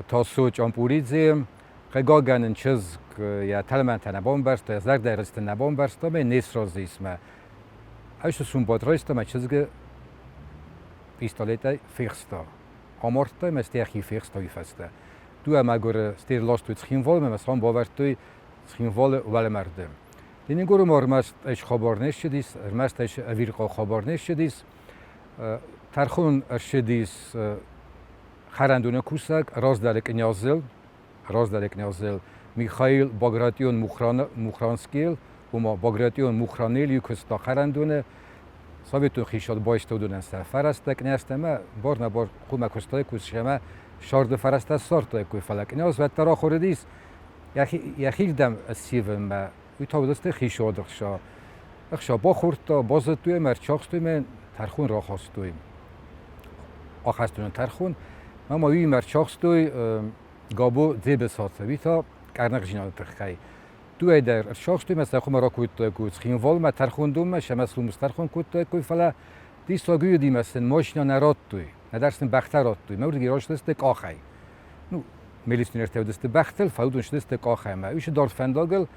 [SPEAKER 4] Тасо Чъампъуридзейы. Хъыгагӕн ын чызг йӕ тӕлмӕнтӕ нӕ бамбӕрста, йӕ зӕрдӕйы рыстӕ нӕ бамбӕрста ӕмӕ не сразы ис мӕ. Ӕз Сумбат райста мӕ чызгы пистолетӕй фехста. Амардта ӕмӕ стӕй фехста уый фӕстӕ. Дыууӕ мӕгуыры стерластой Цхинвалмӕ ӕмӕ сӕм бавӕрдтой Цхинвалы уӕлмӕрды. Ленингоры ма ӕрмӕст ӕз хабар не ссыдис, ӕрмӕст ӕз ӕвирхъау хабар не ссыдис. Тӕрхон ӕрцыдис хӕрӕндоны кусӕг раздӕры кънязыл, раздӕры кънязыл Михаил Багратион Мухранскийыл, ома Багратион Мухранел иу куыста хӕрӕндоны, Советон хицауад байста уыдонӕн сӕ фӕрӕзтӕ кънязтӕ ӕмӕ бар-нӕбар хъуамӕ куыстаиккой ӕмӕ сӕрды фӕрӕзтӕ ссардтаиккой, фӕлӕ кънйаз уӕддӕр ахуырыдис йӕхирдӕм ссивынмӕ. Уый та уыдысты хицауады ӕхца. Ӕхца бахордта, базыдтой ӕмӕ ӕрцахстой ӕмӕ тӕрхон рахастой. Ахӕстоны тӕрхон. Ӕмӕ уыимӕ ӕрцахстой Габо Дзебысаты. Уый та къӕрныхдзинады тыххӕй. Дыууӕ дӕр ӕрцахстой ӕмӕ сӕ хуымӕ ракодтой Цхинвалмӕ тӕрхондонмӕ, сӕмӕ сыл стӕрхон кодтаиккой, фӕлӕ диссаг уый уыди, сын машинӕ нӕ радтой, нӕдӕр сын бӕхтӕ радтой. Мӕ уырдыгӕй растысты къахӕй. Ну, милиционертӕ уыдысты бӕхтыл, фӕлӕ уыдон сдысты къахӕй ӕмӕ уыцы дард фӕндагыл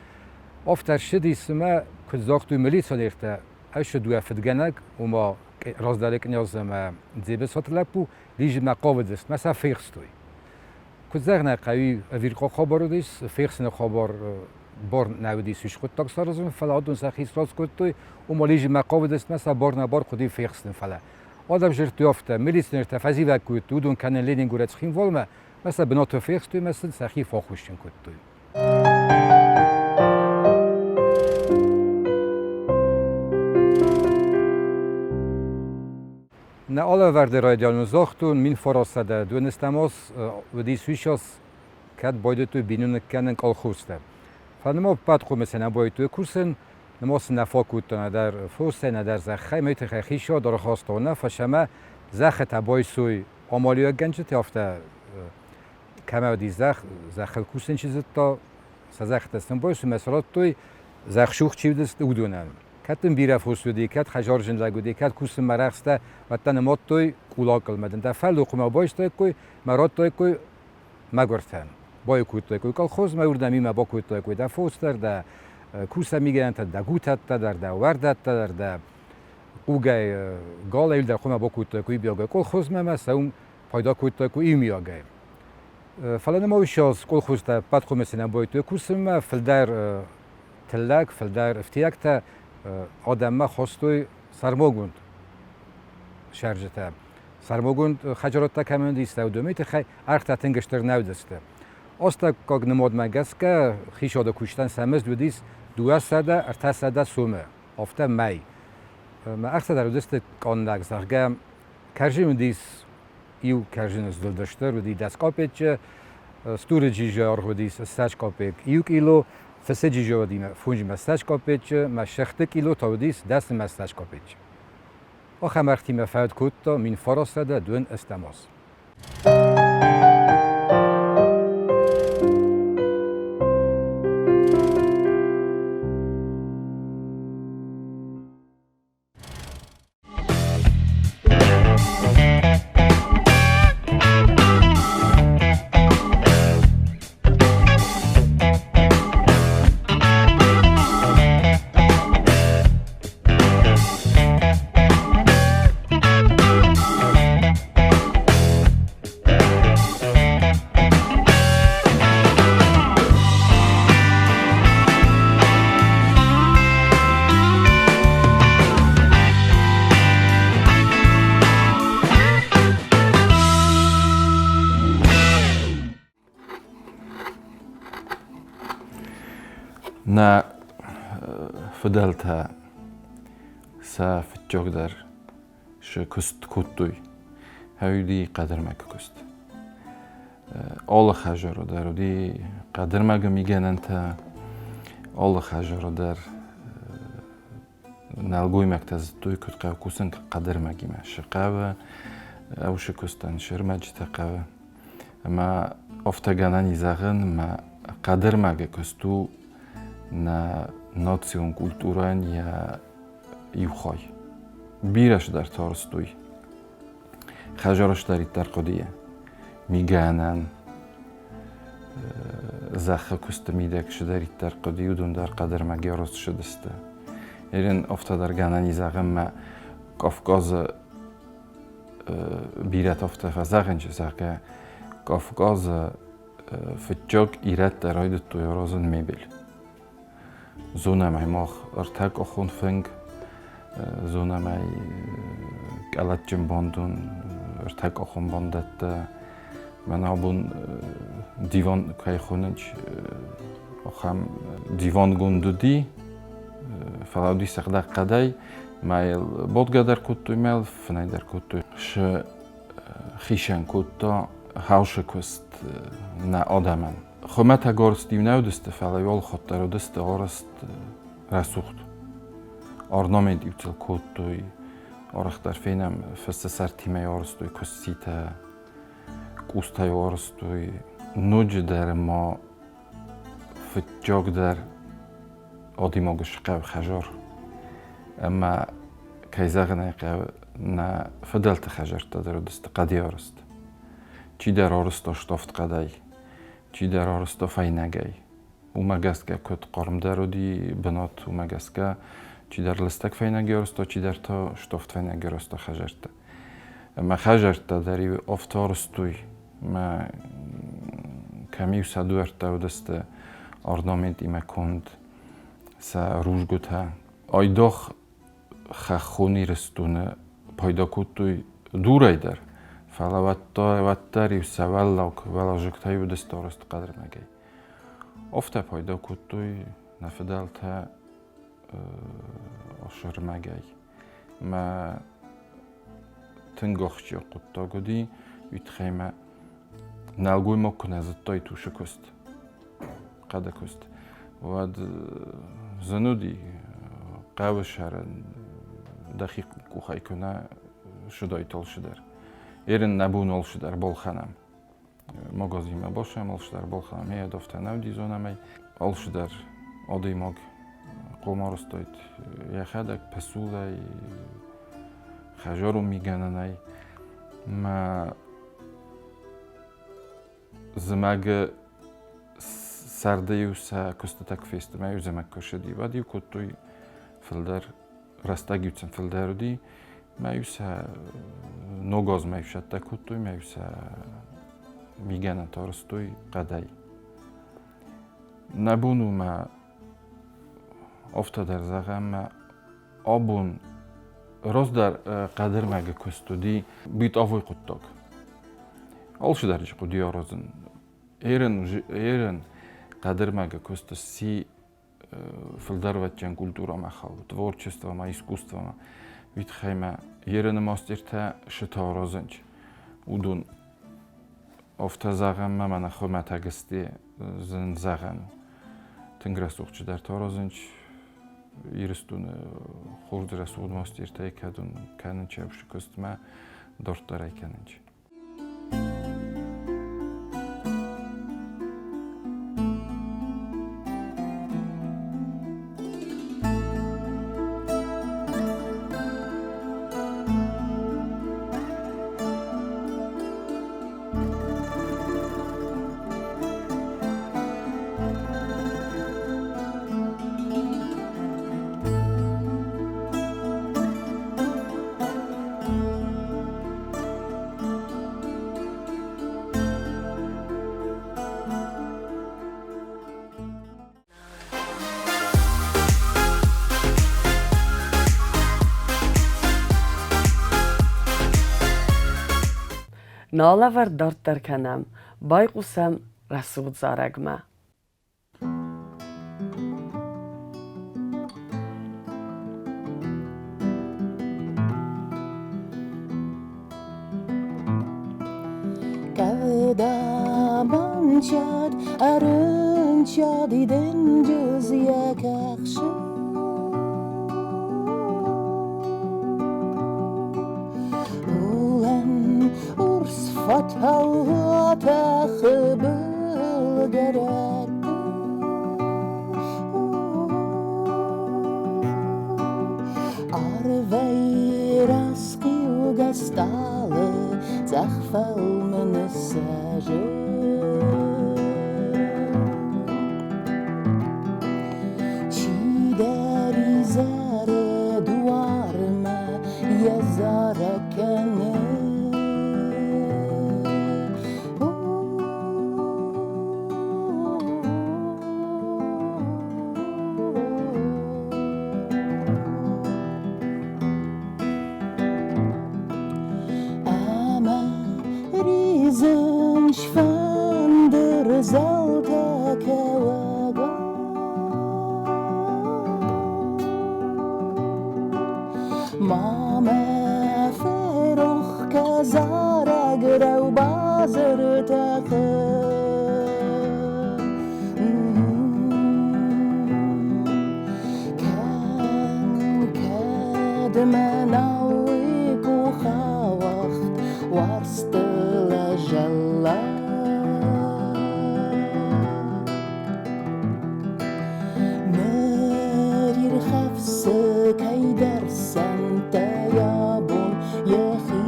[SPEAKER 4] афтӕ ссыдис, цымӕ, куыд загътой милиционертӕ, ӕз дыууӕ фыдгӕнӕг, ома раздӕры кънйаз ӕмӕ Дзебысаты лӕппу, лизынмӕ хъавыдысты, мӕ сӕ фехстой. Куыд зӕгъын ӕй хъӕуы, ӕвирхъау хабар уыдис, фехсыны хабар бар нӕ уыдис уый хъуыддаг саразын, фӕлӕ адон сӕхи сраз кодтой, ома лизынмӕ хъавыдысты мӕ сӕ бар нӕ бар хъуыди фехсын, фӕлӕ адӕм зыдтой афтӕ, милиционертӕ фӕзивӕг кодтой, уыдон кӕнын Ленингорӕй Цхинвалмӕ, мӕ сӕ бынаты фехстой мӕ сын сӕхи фӕххуысджын кодтой. Нӕ алӕвӕрды райдианы загътон, 1900 дыууынӕстӕм аз уыдис уыйас, кӕд байдыдтой биноныг кӕнын колхозтӕ. Фӕлӕ нырма ӕппӕт хъомысӕй нӕ байдыдтой кусын, нырма сын нӕ фаг кодта нӕдӕр фосӕй, нӕдӕр зӕххӕй, мӕ тыххӕй хицауад ӕрхаста уынаффӕ, ӕмӕ зӕххытӕ байсой амалиуӕггӕнджытӕ, афтӕ кӕмӕ уыди зӕхх, зӕххыл кусын чи зыдта, сӕ зӕххытӕ сын байсой ӕмӕ сӕ радтой, зӕхсух чи уыдысты, уыдонӕн. Кӕд дын бирӕ фос уыди, кӕд хӕзарджын лӕг уыди, кӕд кусынмӕ рӕхстӕ, уӕд дӕ нымадтой кулакыл мӕ дын дӕ фӕллой хъуамӕ байстаиккой, мӕ радтаиккой мӕгуыртӕн. Байкодтаиккой колхозмӕ, уырдӕм имӕ бакодтаиккой дӕ фос дӕр, дӕ кусӕн мигӕнӕнтӕ, дӕ гутӕттӕ дӕр, дӕ уӕрдӕттӕ дӕр, дӕ хъугӕй галӕй дӕр хъуамӕ бакодтаиккой иумиагӕй колхозмӕ ӕмӕ сӕ уым пайда кодтаиккой иумиагӕй. Фӕлӕ нырма уыщӕс колхозтӕ ӕппӕт хъомысӕй нӕ байтой кусынмӕ, фылдӕр тыллӕг, фылдӕр ӕфтиӕгтӕ адӕммӕ хастой сӕрмагонд сӕрджытӕ. Сӕрмагонд хӕдзарӕдтӕ кӕмӕн уыдис, уыдоны тыххӕй ӕргътӕ тынг стыр нӕ уыдысты. Астӕуккаг нымадмӕ гӕсгӕ хицауады куыстӕн сӕ мызд уыдис 200-300 сомы, афтӕ мӕй. Мӕ ӕхца дӕр уыдысты къаннӕг, зӕгъгӕ, кӕрзин уыдис иу кӕрзины зылдыстыр уыди 10 капеччы, стуры джизы аргъ уыдис 20 капек иу кило, фысы джизы уыди фунджмӕ 20 капеччы, мӕ сыгъты кило та уыдис 10 ӕмӕ 20 капеччы. Ахӕм ӕргътимӕ фӕуд кодта 1928 аз.
[SPEAKER 5] Нӕ фыдӕлтӕ сӕ фыццагдӕр шы куыст кодтой. Уыди хъӕдырмӕгы куыст. Алы хӕдзары дӕр уыди хъӕдырмӕгы мигӕнӕнтӕ, алы хӕдзары дӕр нӕлгоймӕгтӕ зыдтой, куыд хъӕуы кусын хъӕдырмӕгимӕ. Шы хъӕуы, ӕусы куыстӕн шы рмӕджытӕ хъӕуы. Ӕмӕ афтӕ гӕнӕн и зӕгъын, мӕ хъӕдырмӕгы куыст у нӕ национ культурӕйӕн йӕ иу хай. Бирӕ цыдӕртӕ арӕзтой. Хӕзарӕстӕриддӕр хъуыдыйӕ. Мигӕнӕн, зӕххы куысты мидӕг цыдӕриддӕр хъуыди, уыдон дӕр хъӕдырмӕг арӕзт ссыдысты. Ерын афтӕ дӕр гӕнӕн и зӕгъӕн, мӕ Кавказы бирӕтӕ афтӕ фӕзӕгъынц, зӕгъгӕ, Кавказы фыццаг ирӕттӕ райдыдтой аразын мебель. Зонӕм ӕй мах ӕртӕкъухон фынг, зонӕм ӕй къӕлӕтджын бандон, ӕртӕкъухон бандӕттӕ. Мӕн абон диван кӕй хонынц, ахӕм дивангонд уыди, фӕлӕ уыди сыгъдӕг хъӕдӕй. Мӕ йыл бодгӕ дӕр кодтой, мӕ йыл фынӕй дӕр кодтой. Шы хицӕн кодта хаусы куыст нӕ адӕмӕн. Хуымӕтӕг арӕзт-иу нӕ уыдысты, фӕлӕ-иу алыхатт дӕр уыдысты арӕзт рӕсугъд. Орнамент-иу сыл кодтой, арӕхдӕр фенӕм фысы сӕртимӕ арӕзтой куыститӕ, къустӕй арӕзтой. Ноджыдӕр ма фыццагдӕр адӕймаг схъӕуы хӕзар. Ӕмӕ, кӕй зӕгъын ӕй хъӕуы, нӕ фыдӕлты хӕзӕрттӕ дӕр уыдысты хъӕдӕй арӕзт. Чидӕр арӕзта ставд хъӕдӕй, чидӕр арӕзта фӕйнӕгӕй. Уымӕ гӕсгӕ куыд хъармдӕр уыди бынат, уымӕ гӕсгӕ чидӕр лыстӕг фӕйнӕг арӕзта, чидӕр та ставд фӕйнӕг арӕзта хӕзӕрттӕ. Ӕмӕ хӕзӕрттӕ дӕр-иу афтӕ арӕзтой, мӕ кӕм-иу сӕ дуӕрттӕ уыдысты орнаментимӕ конд, сӕ рудзгуытӕ. Айдагъ хӕххон Ирыстоны пайда кодтой дурӕй дӕр, фӕлӕ уӕддӕр-иу сӕ уӕллаг уӕлазыгтӕй уыдысты арӕзт хъӕдырмӕгӕй. Афтӕ пайда кодтой нӕ фыдӕлтӕ ӕрмӕгӕй. Мӕ тынг ахсджиаг хъуыддаг уыди, уый тыххӕй мӕ нӕлгоймаг куы нӕ зыдтай тусы куыст, хъӕды куыст, уӕд зын уыди хъӕуы сӕрӕн дӕхи къухӕй куы нӕ суыдаид алцыдӕр. Ерын нӕ бон алцыдӕр балхӕнӕм. Магазинмӕ бацӕуӕм, алцыдӕр балхӕнӕм. Йӕ афтӕ нӕ уыди зонӕм ӕй. Алцыдӕр адӕймаг хъом арӕзтаид йӕхӕдӕг пысулӕй, хӕдзарон мигӕнӕнӕй. Мӕ зымӕгы сӕрды-иу сӕ куыстытӕ куы фесты, мӕ-иу зымӕг куы ссыди, уӕд-иу кодтой фылдӕр рӕстӕг-иу сын фылдӕр уыди, мӕ-иу сӕ ног азмӕ-иу сӕттӕ кодтой, мӕ-иу сӕ мигӕнӕнтӕ арӕзтой хъӕдӕй. Нӕ бон у мӕ афтӕ дӕр зӕгъӕм, мӕ абон раздӕр хъӕдырмӕгы куыст уыди бытовой хъуыддаг. Алцыдӕр ис хъуыди аразын. Ерын, ерын хъӕдырмӕгы куыст сси фылдӕрвӕтджын культурӕмӕ хауы, творчествомӕ, искусствомӕ. Уый тыххӕй мӕ ерыны мастертӕ сытӕ аразынч. Уыдон афтӕ зӕгъӕм мӕ мӕнӕ хуымӕтӕг сты зын зӕгъӕн у. Тынг рӕсугъд чидӕртӕ аразынч. Ирыстоны хорз рӕсугъд мастертӕй кӕдон кӕнын чӕвсы куыстмӕ дарддӕр ӕй кӕнынч.
[SPEAKER 1] Нӕ алӕвӕрд дарддӕр кӕнӕм, байхъусӕм рӕсугъд зарӕгмӕ.
[SPEAKER 6] Къӕвда банцад, ӕрынцади денджыз йӕ кӕхцы. Уылӕн урс фатау атӕхы былгӕрӕтты. Арвӕй расхъиугӕ стъалы цъӕх фӕлмы ныссӕзы. Чидӕр изӕры дуармӕ йӕ зарӕг кӕны. Ӕмӕ ризынц фӕндыры зӕлтӕ кӕуӕгау. Ма мӕ ферох кӕ зарӕг рӕубазыртӕ Кӕм, кӕд мӕнау къухауагъд уарзты лӕзӕллаг. Ныр ирхӕфсы кӕйдӕр сӕнттӕ йӕ бон йӕхи.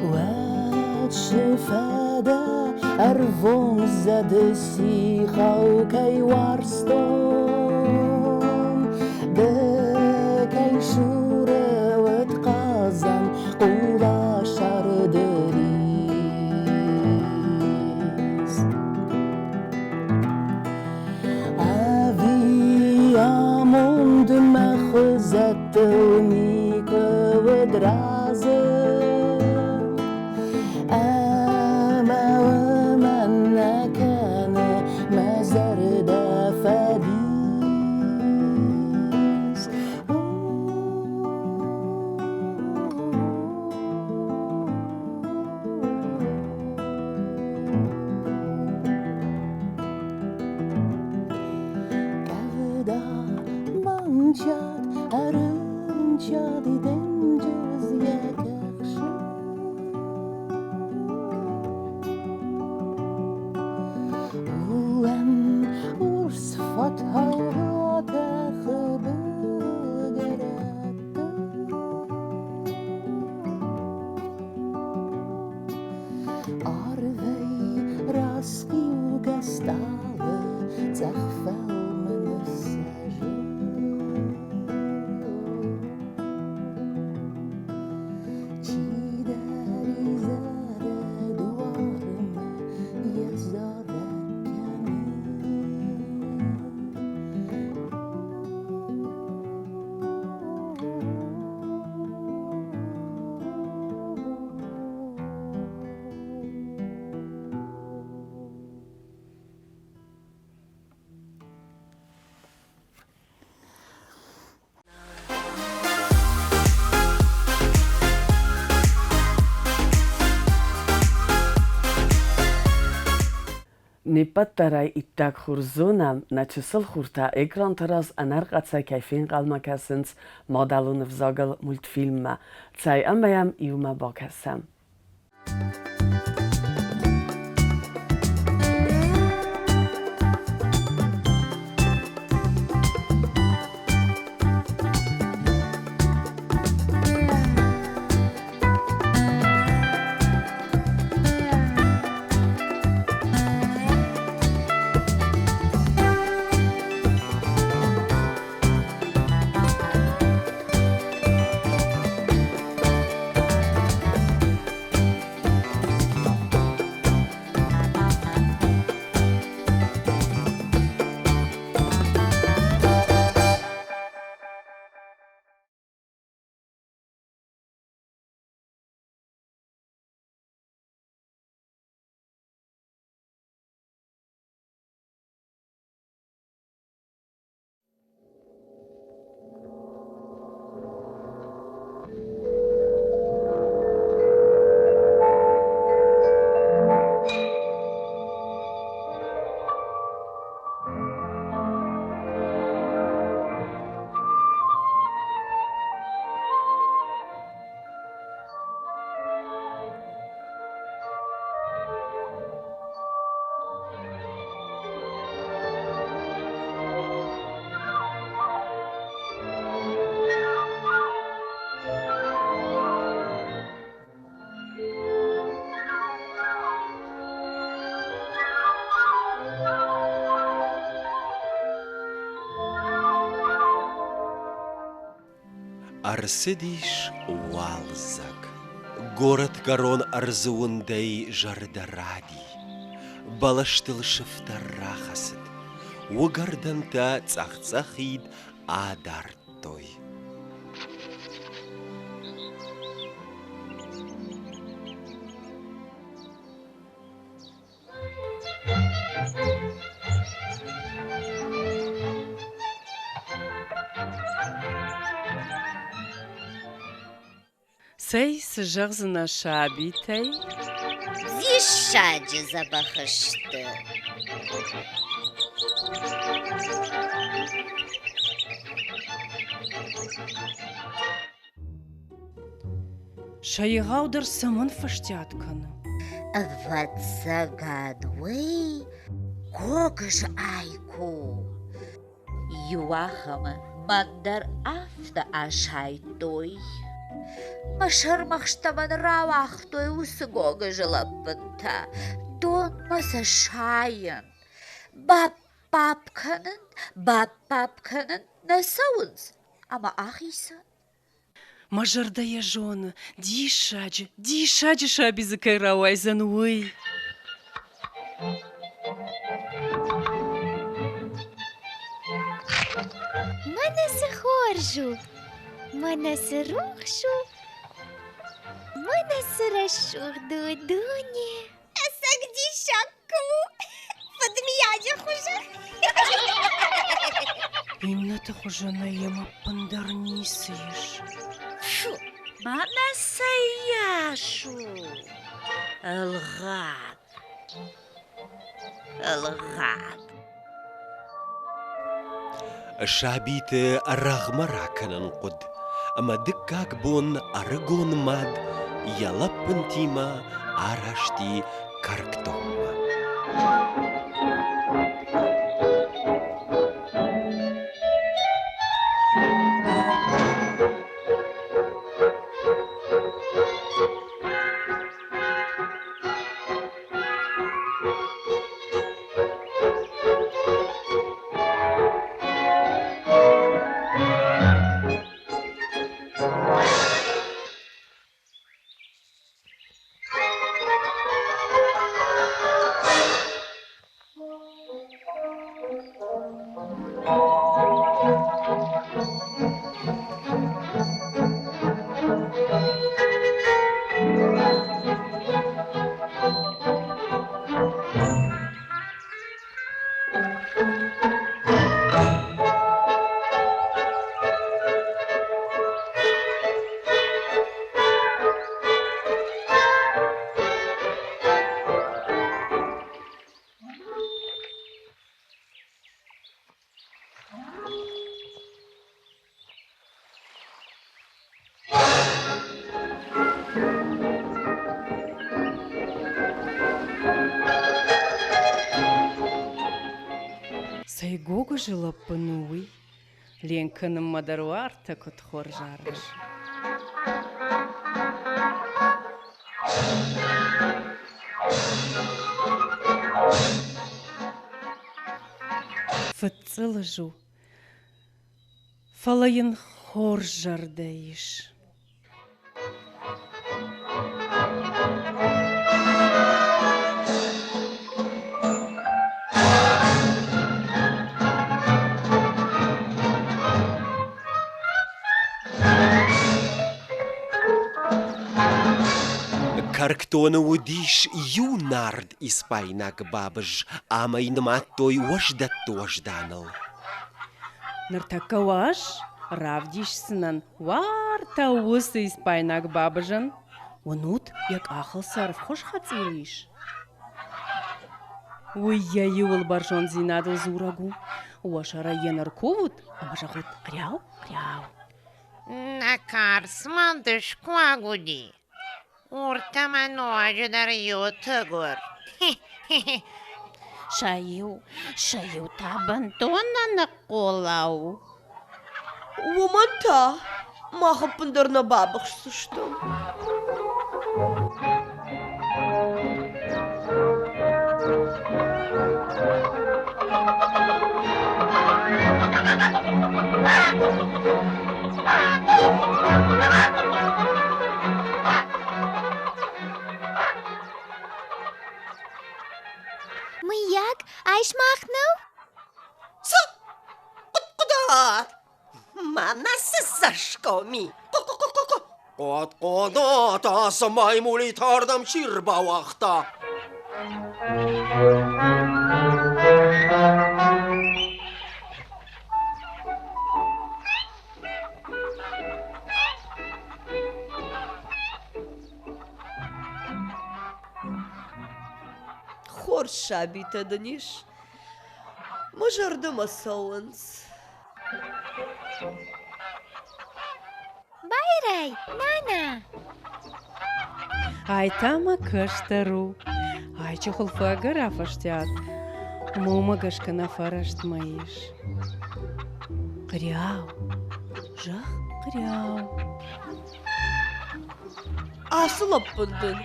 [SPEAKER 6] Уӕд цы фӕдӕ ӕрвон зӕды сихау кӕй уарзтон, ды кӕй суры уыд хъазӕн хъула сӕрды рис. Ӕви амонд мӕ хуызӕттыл никуы уыд разы, Ӕмӕ уымӕн нӕ кӕны мӕ зӕрдӕ фӕдис. Къӕвда банцад, ӕрынцади денджыз йӕ кӕхцы.
[SPEAKER 1] Не ппӕт дӕр ӕй иттӕг хорз зонӕм, нӕ чысыл хуртӕ экранты раз ӕнӕрхъӕцӕй кӕй фенхъӕлмӕ кӕсынц мадӕлон ӕвзагыл мультфильммӕ. Цӕй ӕмӕ йӕм иумӕ бакӕсӕм.
[SPEAKER 7] Ӕрцыдис уалдзӕг. Горӕтгӕрон ӕрдзы уындӕй зӕрдӕ ради. Бӕлӕстыл сыфтӕр рахӕцыд. Уыгӕрдӕнтӕ цъӕх-цъӕхид адардтой.
[SPEAKER 8] Цӕй, цы зӕгъдзынӕ сабитӕй?
[SPEAKER 9] Диссаджы дзӕбӕх сты.
[SPEAKER 8] Сӕ егъаудӕр цӕмӕн фӕстиат кӕны?
[SPEAKER 9] Ӕвӕццӕгӕн, уый гогызы айк у. Иуахӕмы мӕн дӕр афтӕ асайдтой. Мӕ сӕрмӕгъзтӕ мӕн рауагътой уыцы гогызы лӕппынтӕ. Донмӕ сӕ сайын. Бапп-бапп кӕнын, бапп-бапп кӕнын нӕ цӕуынц ӕмӕ ахицӕн.
[SPEAKER 8] Мӕ зӕрдӕ йӕ зоны, диссаджы, диссаджы саби дзы кӕй рауайдзӕн, уый.
[SPEAKER 10] Мӕнӕ цы хорз у, мӕнӕ цы рухс у, мӕнӕ цы рӕсугъд у дуне.
[SPEAKER 11] Ӕцӕг диссаг куы у, фыдмийаджы хуызӕн.
[SPEAKER 8] Иннӕты хуызӕнӕй йӕм ӕппындӕр ницы ис.
[SPEAKER 9] Фу, мӕнӕ цӕйас у! Ӕлгъаг, ӕлгъаг.
[SPEAKER 7] Сабиты рӕгъмӕ ракӕнын хъуыд, ӕмӕ дыккаг бон ӕрыгон мад йӕ лӕппынтимӕ араст и кӕркдонмӕ.
[SPEAKER 8] Цӕй гогызы лӕппын у уый? Ленк кӕнынмӕ дӕр уартӕ куыд хорз арӕхсы. Фыдцъылыз у, фӕлӕ йын хорз зӕрдӕ ис.
[SPEAKER 7] Кӕркдоны уыдис иу нард испайнаг бабыз ӕмӕ йын нымадтой уӕздӕтты уӕзданыл.
[SPEAKER 8] Ныртӕккӕ уӕз равдисдзынӕн Уартӕ уыцы испайнаг бабызӕн, уынут, йӕ къахыл цы ӕрвхуыз хӕцъил ис? Уый йӕ иуыл бӕрзонддзинадыл дзурӕг у. Уӕ сӕрӕй йӕ нӕркувут ӕмӕ зӕгъут хъриау, хъриау.
[SPEAKER 12] Нӕ карз ма дыскъуаг уыди. Уртӕ ма ноджыдӕр иу тыгуыр. Сӕ иу, сӕ иу та бынтон ныхъхъулау.
[SPEAKER 13] Уымӕн та мах ӕппындӕр нӕ бабыхсдзыстӕм.
[SPEAKER 10] Мыййаг, ай сымах нӕу?
[SPEAKER 14] Цы? Хъуыд-хъуыда! Мӕнӕ цы цӕсгом и! Хъу-хъу-хъу-хъу!
[SPEAKER 7] Хъуыд-хъуыда та цы маймулитӕ ардӕм чи рбауагъта?
[SPEAKER 13] Хорз сабитӕ дын ис. Мӕ зӕрдӕмӕ цӕуынц.
[SPEAKER 10] Байрай, нана!
[SPEAKER 8] Ай та мӕ кӕстӕр у. Айчы хуылфы ӕгӕр афӕстиат, ӕмӕ уымӕ гӕсгӕ нӕ фӕрӕстмӕ ис. Хъриау, зӕгъ, хъриау.
[SPEAKER 13] Ацы лӕппын дын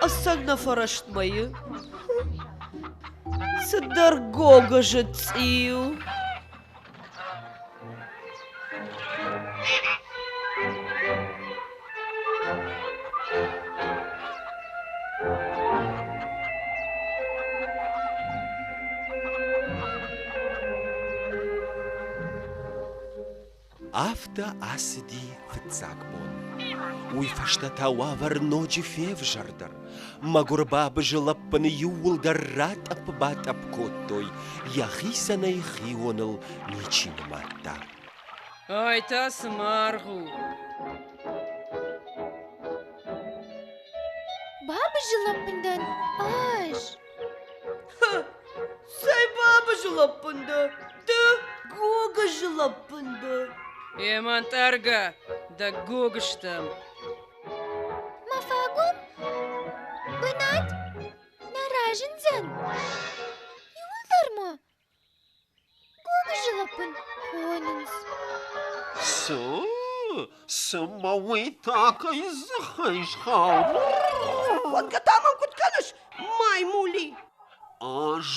[SPEAKER 13] ӕцӕг нӕ фӕрӕстмӕ и? Цыдӕр гогызы цъиу.
[SPEAKER 7] Афтӕ ацыди фыццаг бон. Уый фӕстӕ та уавӕр ноджы февзӕрдӕр. Мӕгуыр бабызы лӕппыны иууылдӕр ратъӕпп-батъӕпп кодтой, йӕхицӕн ӕй хионыл ничи нымадта.
[SPEAKER 8] Ай та цы маргъ у?
[SPEAKER 10] Бабызы лӕппын дӕн ӕз.
[SPEAKER 13] Цӕй бабызы лӕппын дӕ? Ды гогызы лӕппын дӕ.
[SPEAKER 8] Емӕн тъӕргӕ, дӕ гогызтӕм.
[SPEAKER 10] Мӕ фагом бынат нӕ разындзӕн. Иуылдӕр ма гогызы лӕппын хонынц.
[SPEAKER 15] Цы? Цыма уый та кӕй дзыхӕй схауд?
[SPEAKER 13] Уӕдгӕ та мӕм куыд кӕныс, маймули?
[SPEAKER 15] Ӕз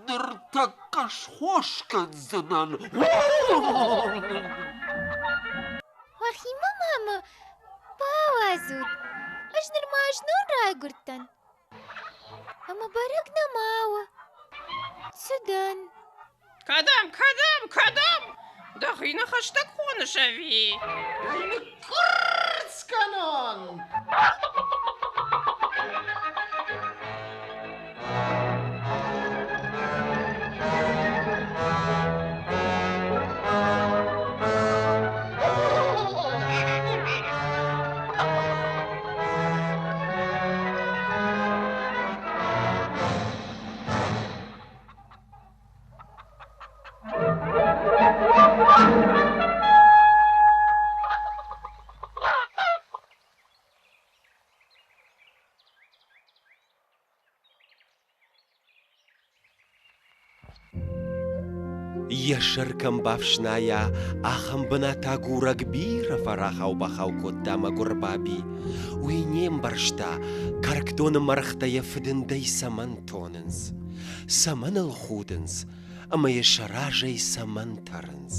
[SPEAKER 15] ныртӕккӕ схос кӕндзынӕн.
[SPEAKER 10] Уӕхимӕ мамӕ бауадзут. Ӕз нырма знон райгуырдтӕн. Ӕмӕ бӕрӕг нӕма у. Цы дӕн?
[SPEAKER 12] Кӕдӕм, кӕдӕм, кӕдӕм? Дӕхи ныхӕстӕг хоныс ӕви?
[SPEAKER 15] Ныккъуырцц кӕнон!
[SPEAKER 7] Йӕ сӕр кӕм бафснайа, ахӕм бынат агурӕг бирӕ фӕрахау-бахау кодта мӕгуыр Баби. Уый не мбӕрста, кӕркдоны мӕргътӕ йӕ фыдындӕй цӕмӕн тонынц, цӕмӕн ыл худынц ӕмӕ йӕ сӕ разӕй цӕмӕн тӕрынц.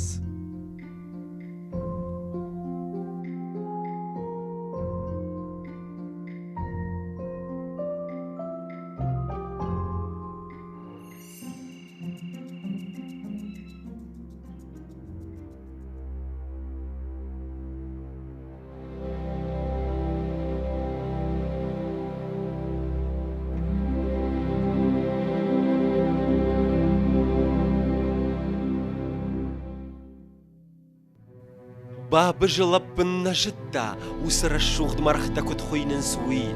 [SPEAKER 7] Бабызы лӕппын нӕ зыдта, уыцы рӕсугъд мӕргътӕ куыд хуыйнынц, уый,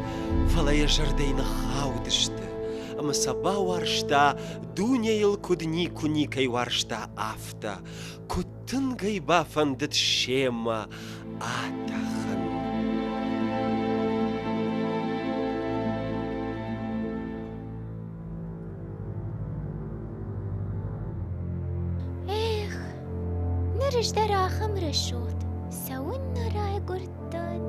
[SPEAKER 7] фӕлӕ йӕ зӕрдӕйы ныххаудысты ӕмӕ сӕ бауарзта, дунейыл куыд никуы никӕй уарзта, афтӕ, куыд тынг ӕй бафӕндыд семӕ атӕхын.
[SPEAKER 10] Эх, ныр ӕз дӕр ахӕм рӕсугъд цӕуыннӕ райгуырдтӕн?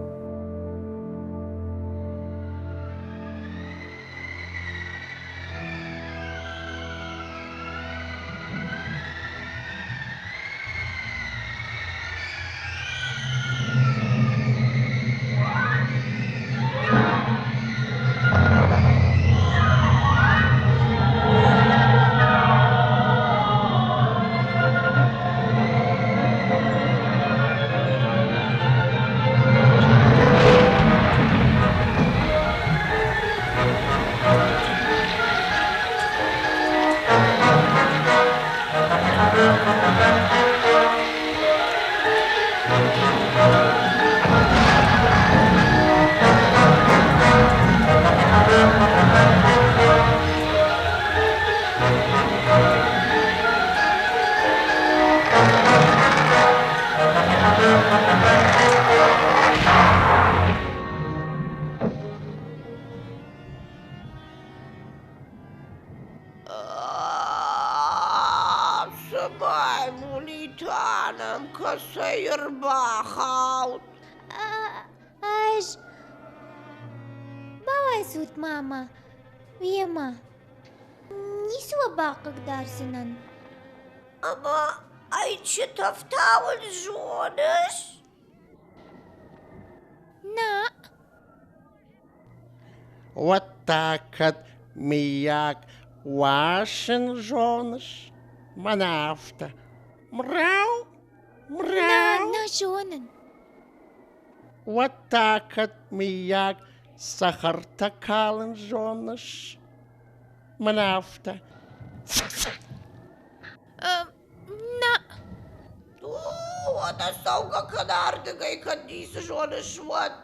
[SPEAKER 13] Цы маймулитӕ нӕм кӕцӕй ӕрбахауд?
[SPEAKER 10] Ӕз бауадзут мама уемӕ. Ницы уӕ бахъыгдардзынӕн.
[SPEAKER 13] Ӕмӕ ӕйчытӕ фтауын зоныс?
[SPEAKER 10] Нӕ.
[SPEAKER 16] Уӕд та кӕд, мыййаг, уасын зоныс? Мӕнӕ афтӕ. Мрау, мрау.
[SPEAKER 10] Нӕ, нӕ зонын.
[SPEAKER 16] Уӕд та кӕд, мыййаг, цӕхӕртӕ калын зоныс? Мӕнӕ афтӕ.
[SPEAKER 10] Нӕ.
[SPEAKER 13] Уӕдӕ цӕугӕ кӕн ардыгӕй, кӕд ницы зоныс, уӕд.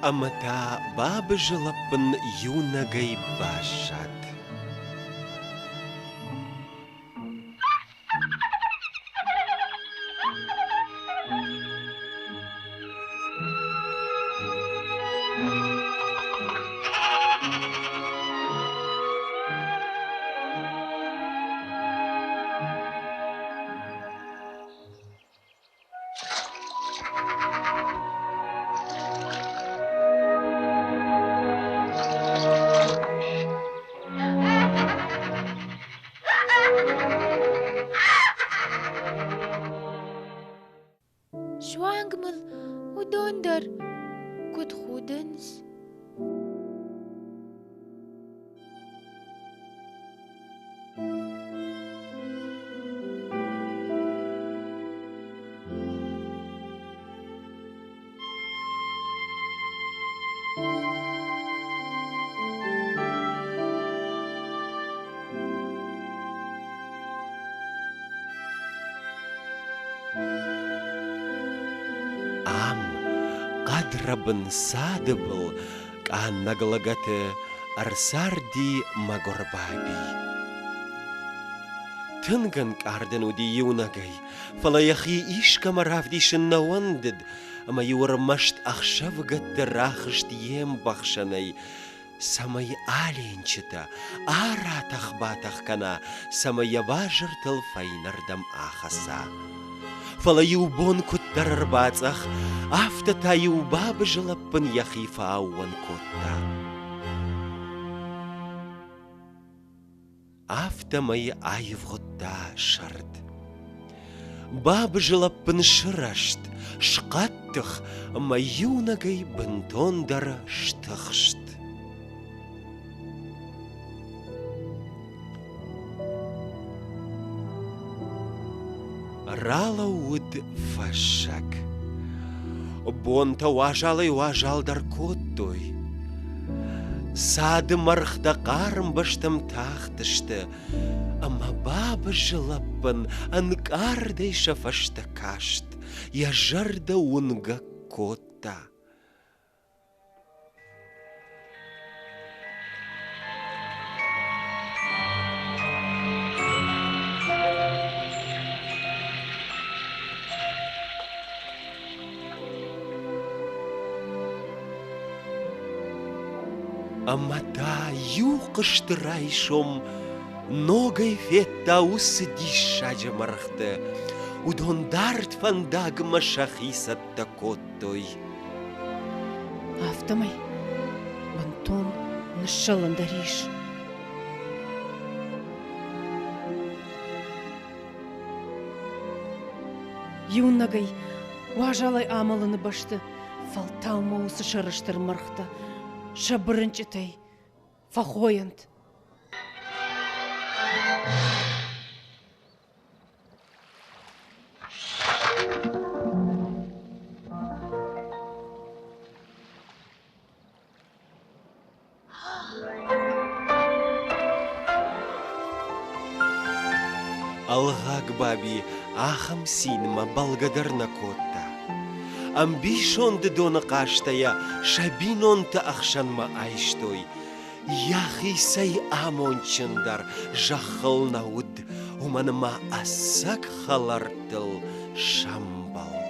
[SPEAKER 7] Ӕмӕ та бабызы лӕппын иунӕгӕй баззад. Хъӕдрӕбын цады был къаннӕг лӕгӕты ӕрцарди мӕгуыр Баби. Тынг ӕнкъард ын уыди иунӕгӕй, фӕлӕ йӕхи искӕмӕ равдисын нӕ уӕндыд, ӕмӕ-иу ӕрмӕст ӕхсӕвыгӕтты рахызт йе мбӕхсӕнӕй, цӕмӕй аленчытӕ, аратӕх-батӕх кӕна, цӕмӕй йӕ базыртыл фӕйнӕрдӕм ахӕца. Фӕлӕ иу бон куыддӕр ӕрбацъӕх, афтӕ та-иу бабызы лӕппын йӕхи фӕаууон кодта. Афтӕмӕй аивгъуыдта сӕрд. Бабызы лӕппын сырӕзт, схъӕддых ӕмӕ иунӕгӕй бынтондӕр стыхст. Ралӕууыд фӕззӕг. Бонтӕ уазалӕй-уазалдӕр кодтой. Цады мӕргътӕ хъарм бӕстӕм тахтысты, ӕмӕ бабызы лӕппын ӕнкъардӕй сӕ фӕстӕ каст, йӕ зӕрдӕ уынгӕг кодта. Ӕмӕ та иу хъызты райсом ногӕй федта уыцы диссаджы мӕргъты. Уыдон дард фӕндагмӕ сӕхи цӕттӕ кодтой.
[SPEAKER 8] Афтӕмӕй бынтон ныссӕлындӕр ис. Иунӕгӕй уазалӕй амӕлыны бӕсты фӕлтау мӕ уыцы сӕрыстыр мӕргътӕ сӕ бырынчъытӕй фӕхойӕнт.
[SPEAKER 7] Ӕлгъаг Баби ахӕм цинмӕ бӕлгӕ дӕр нӕ кодта. Ӕмбисонды доны хъӕстӕ йӕ сӕ бинонты ӕхсӕнмӕ айстой. Йӕхицӕй амондджындӕр зӕххыл нӕ уыд, уымӕн ӕмӕ ӕцӕг хӕлӕрттыл сӕмбӕлд.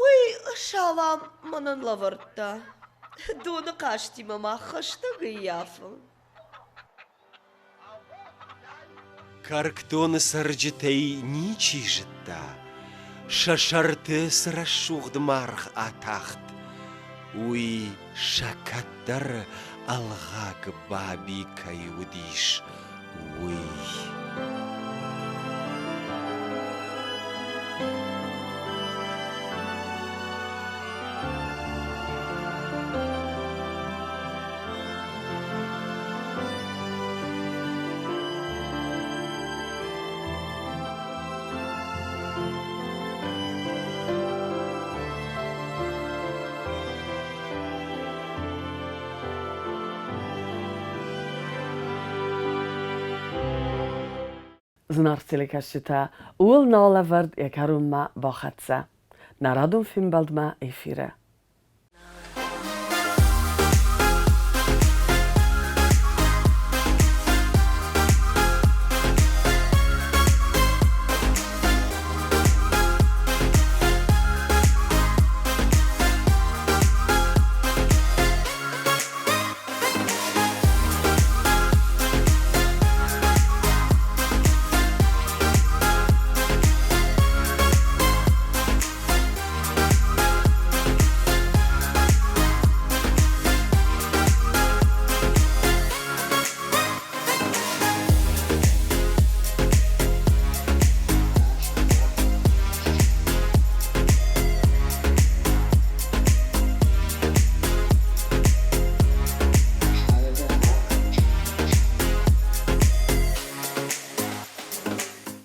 [SPEAKER 13] Уый салам мӕнӕн лӕвӕрдта. Доны хъазтимӕ ма хӕстӕг ӕййафы.
[SPEAKER 7] Кӕркдоны цӕрджытӕй ничи зыдта, сӕ сӕрты цы рӕсугъд маргъ атахт, уый сӕ кӕддӕр ӕлгъаг Баби кӕй уыдис, уый.
[SPEAKER 1] Зынаргъ телекӕсджытӕ, ууыл нал лӕвӕрд йӕ кӕронмӕ бахӕццӕ. Нӕ радон фембӕлдмӕ эфиры.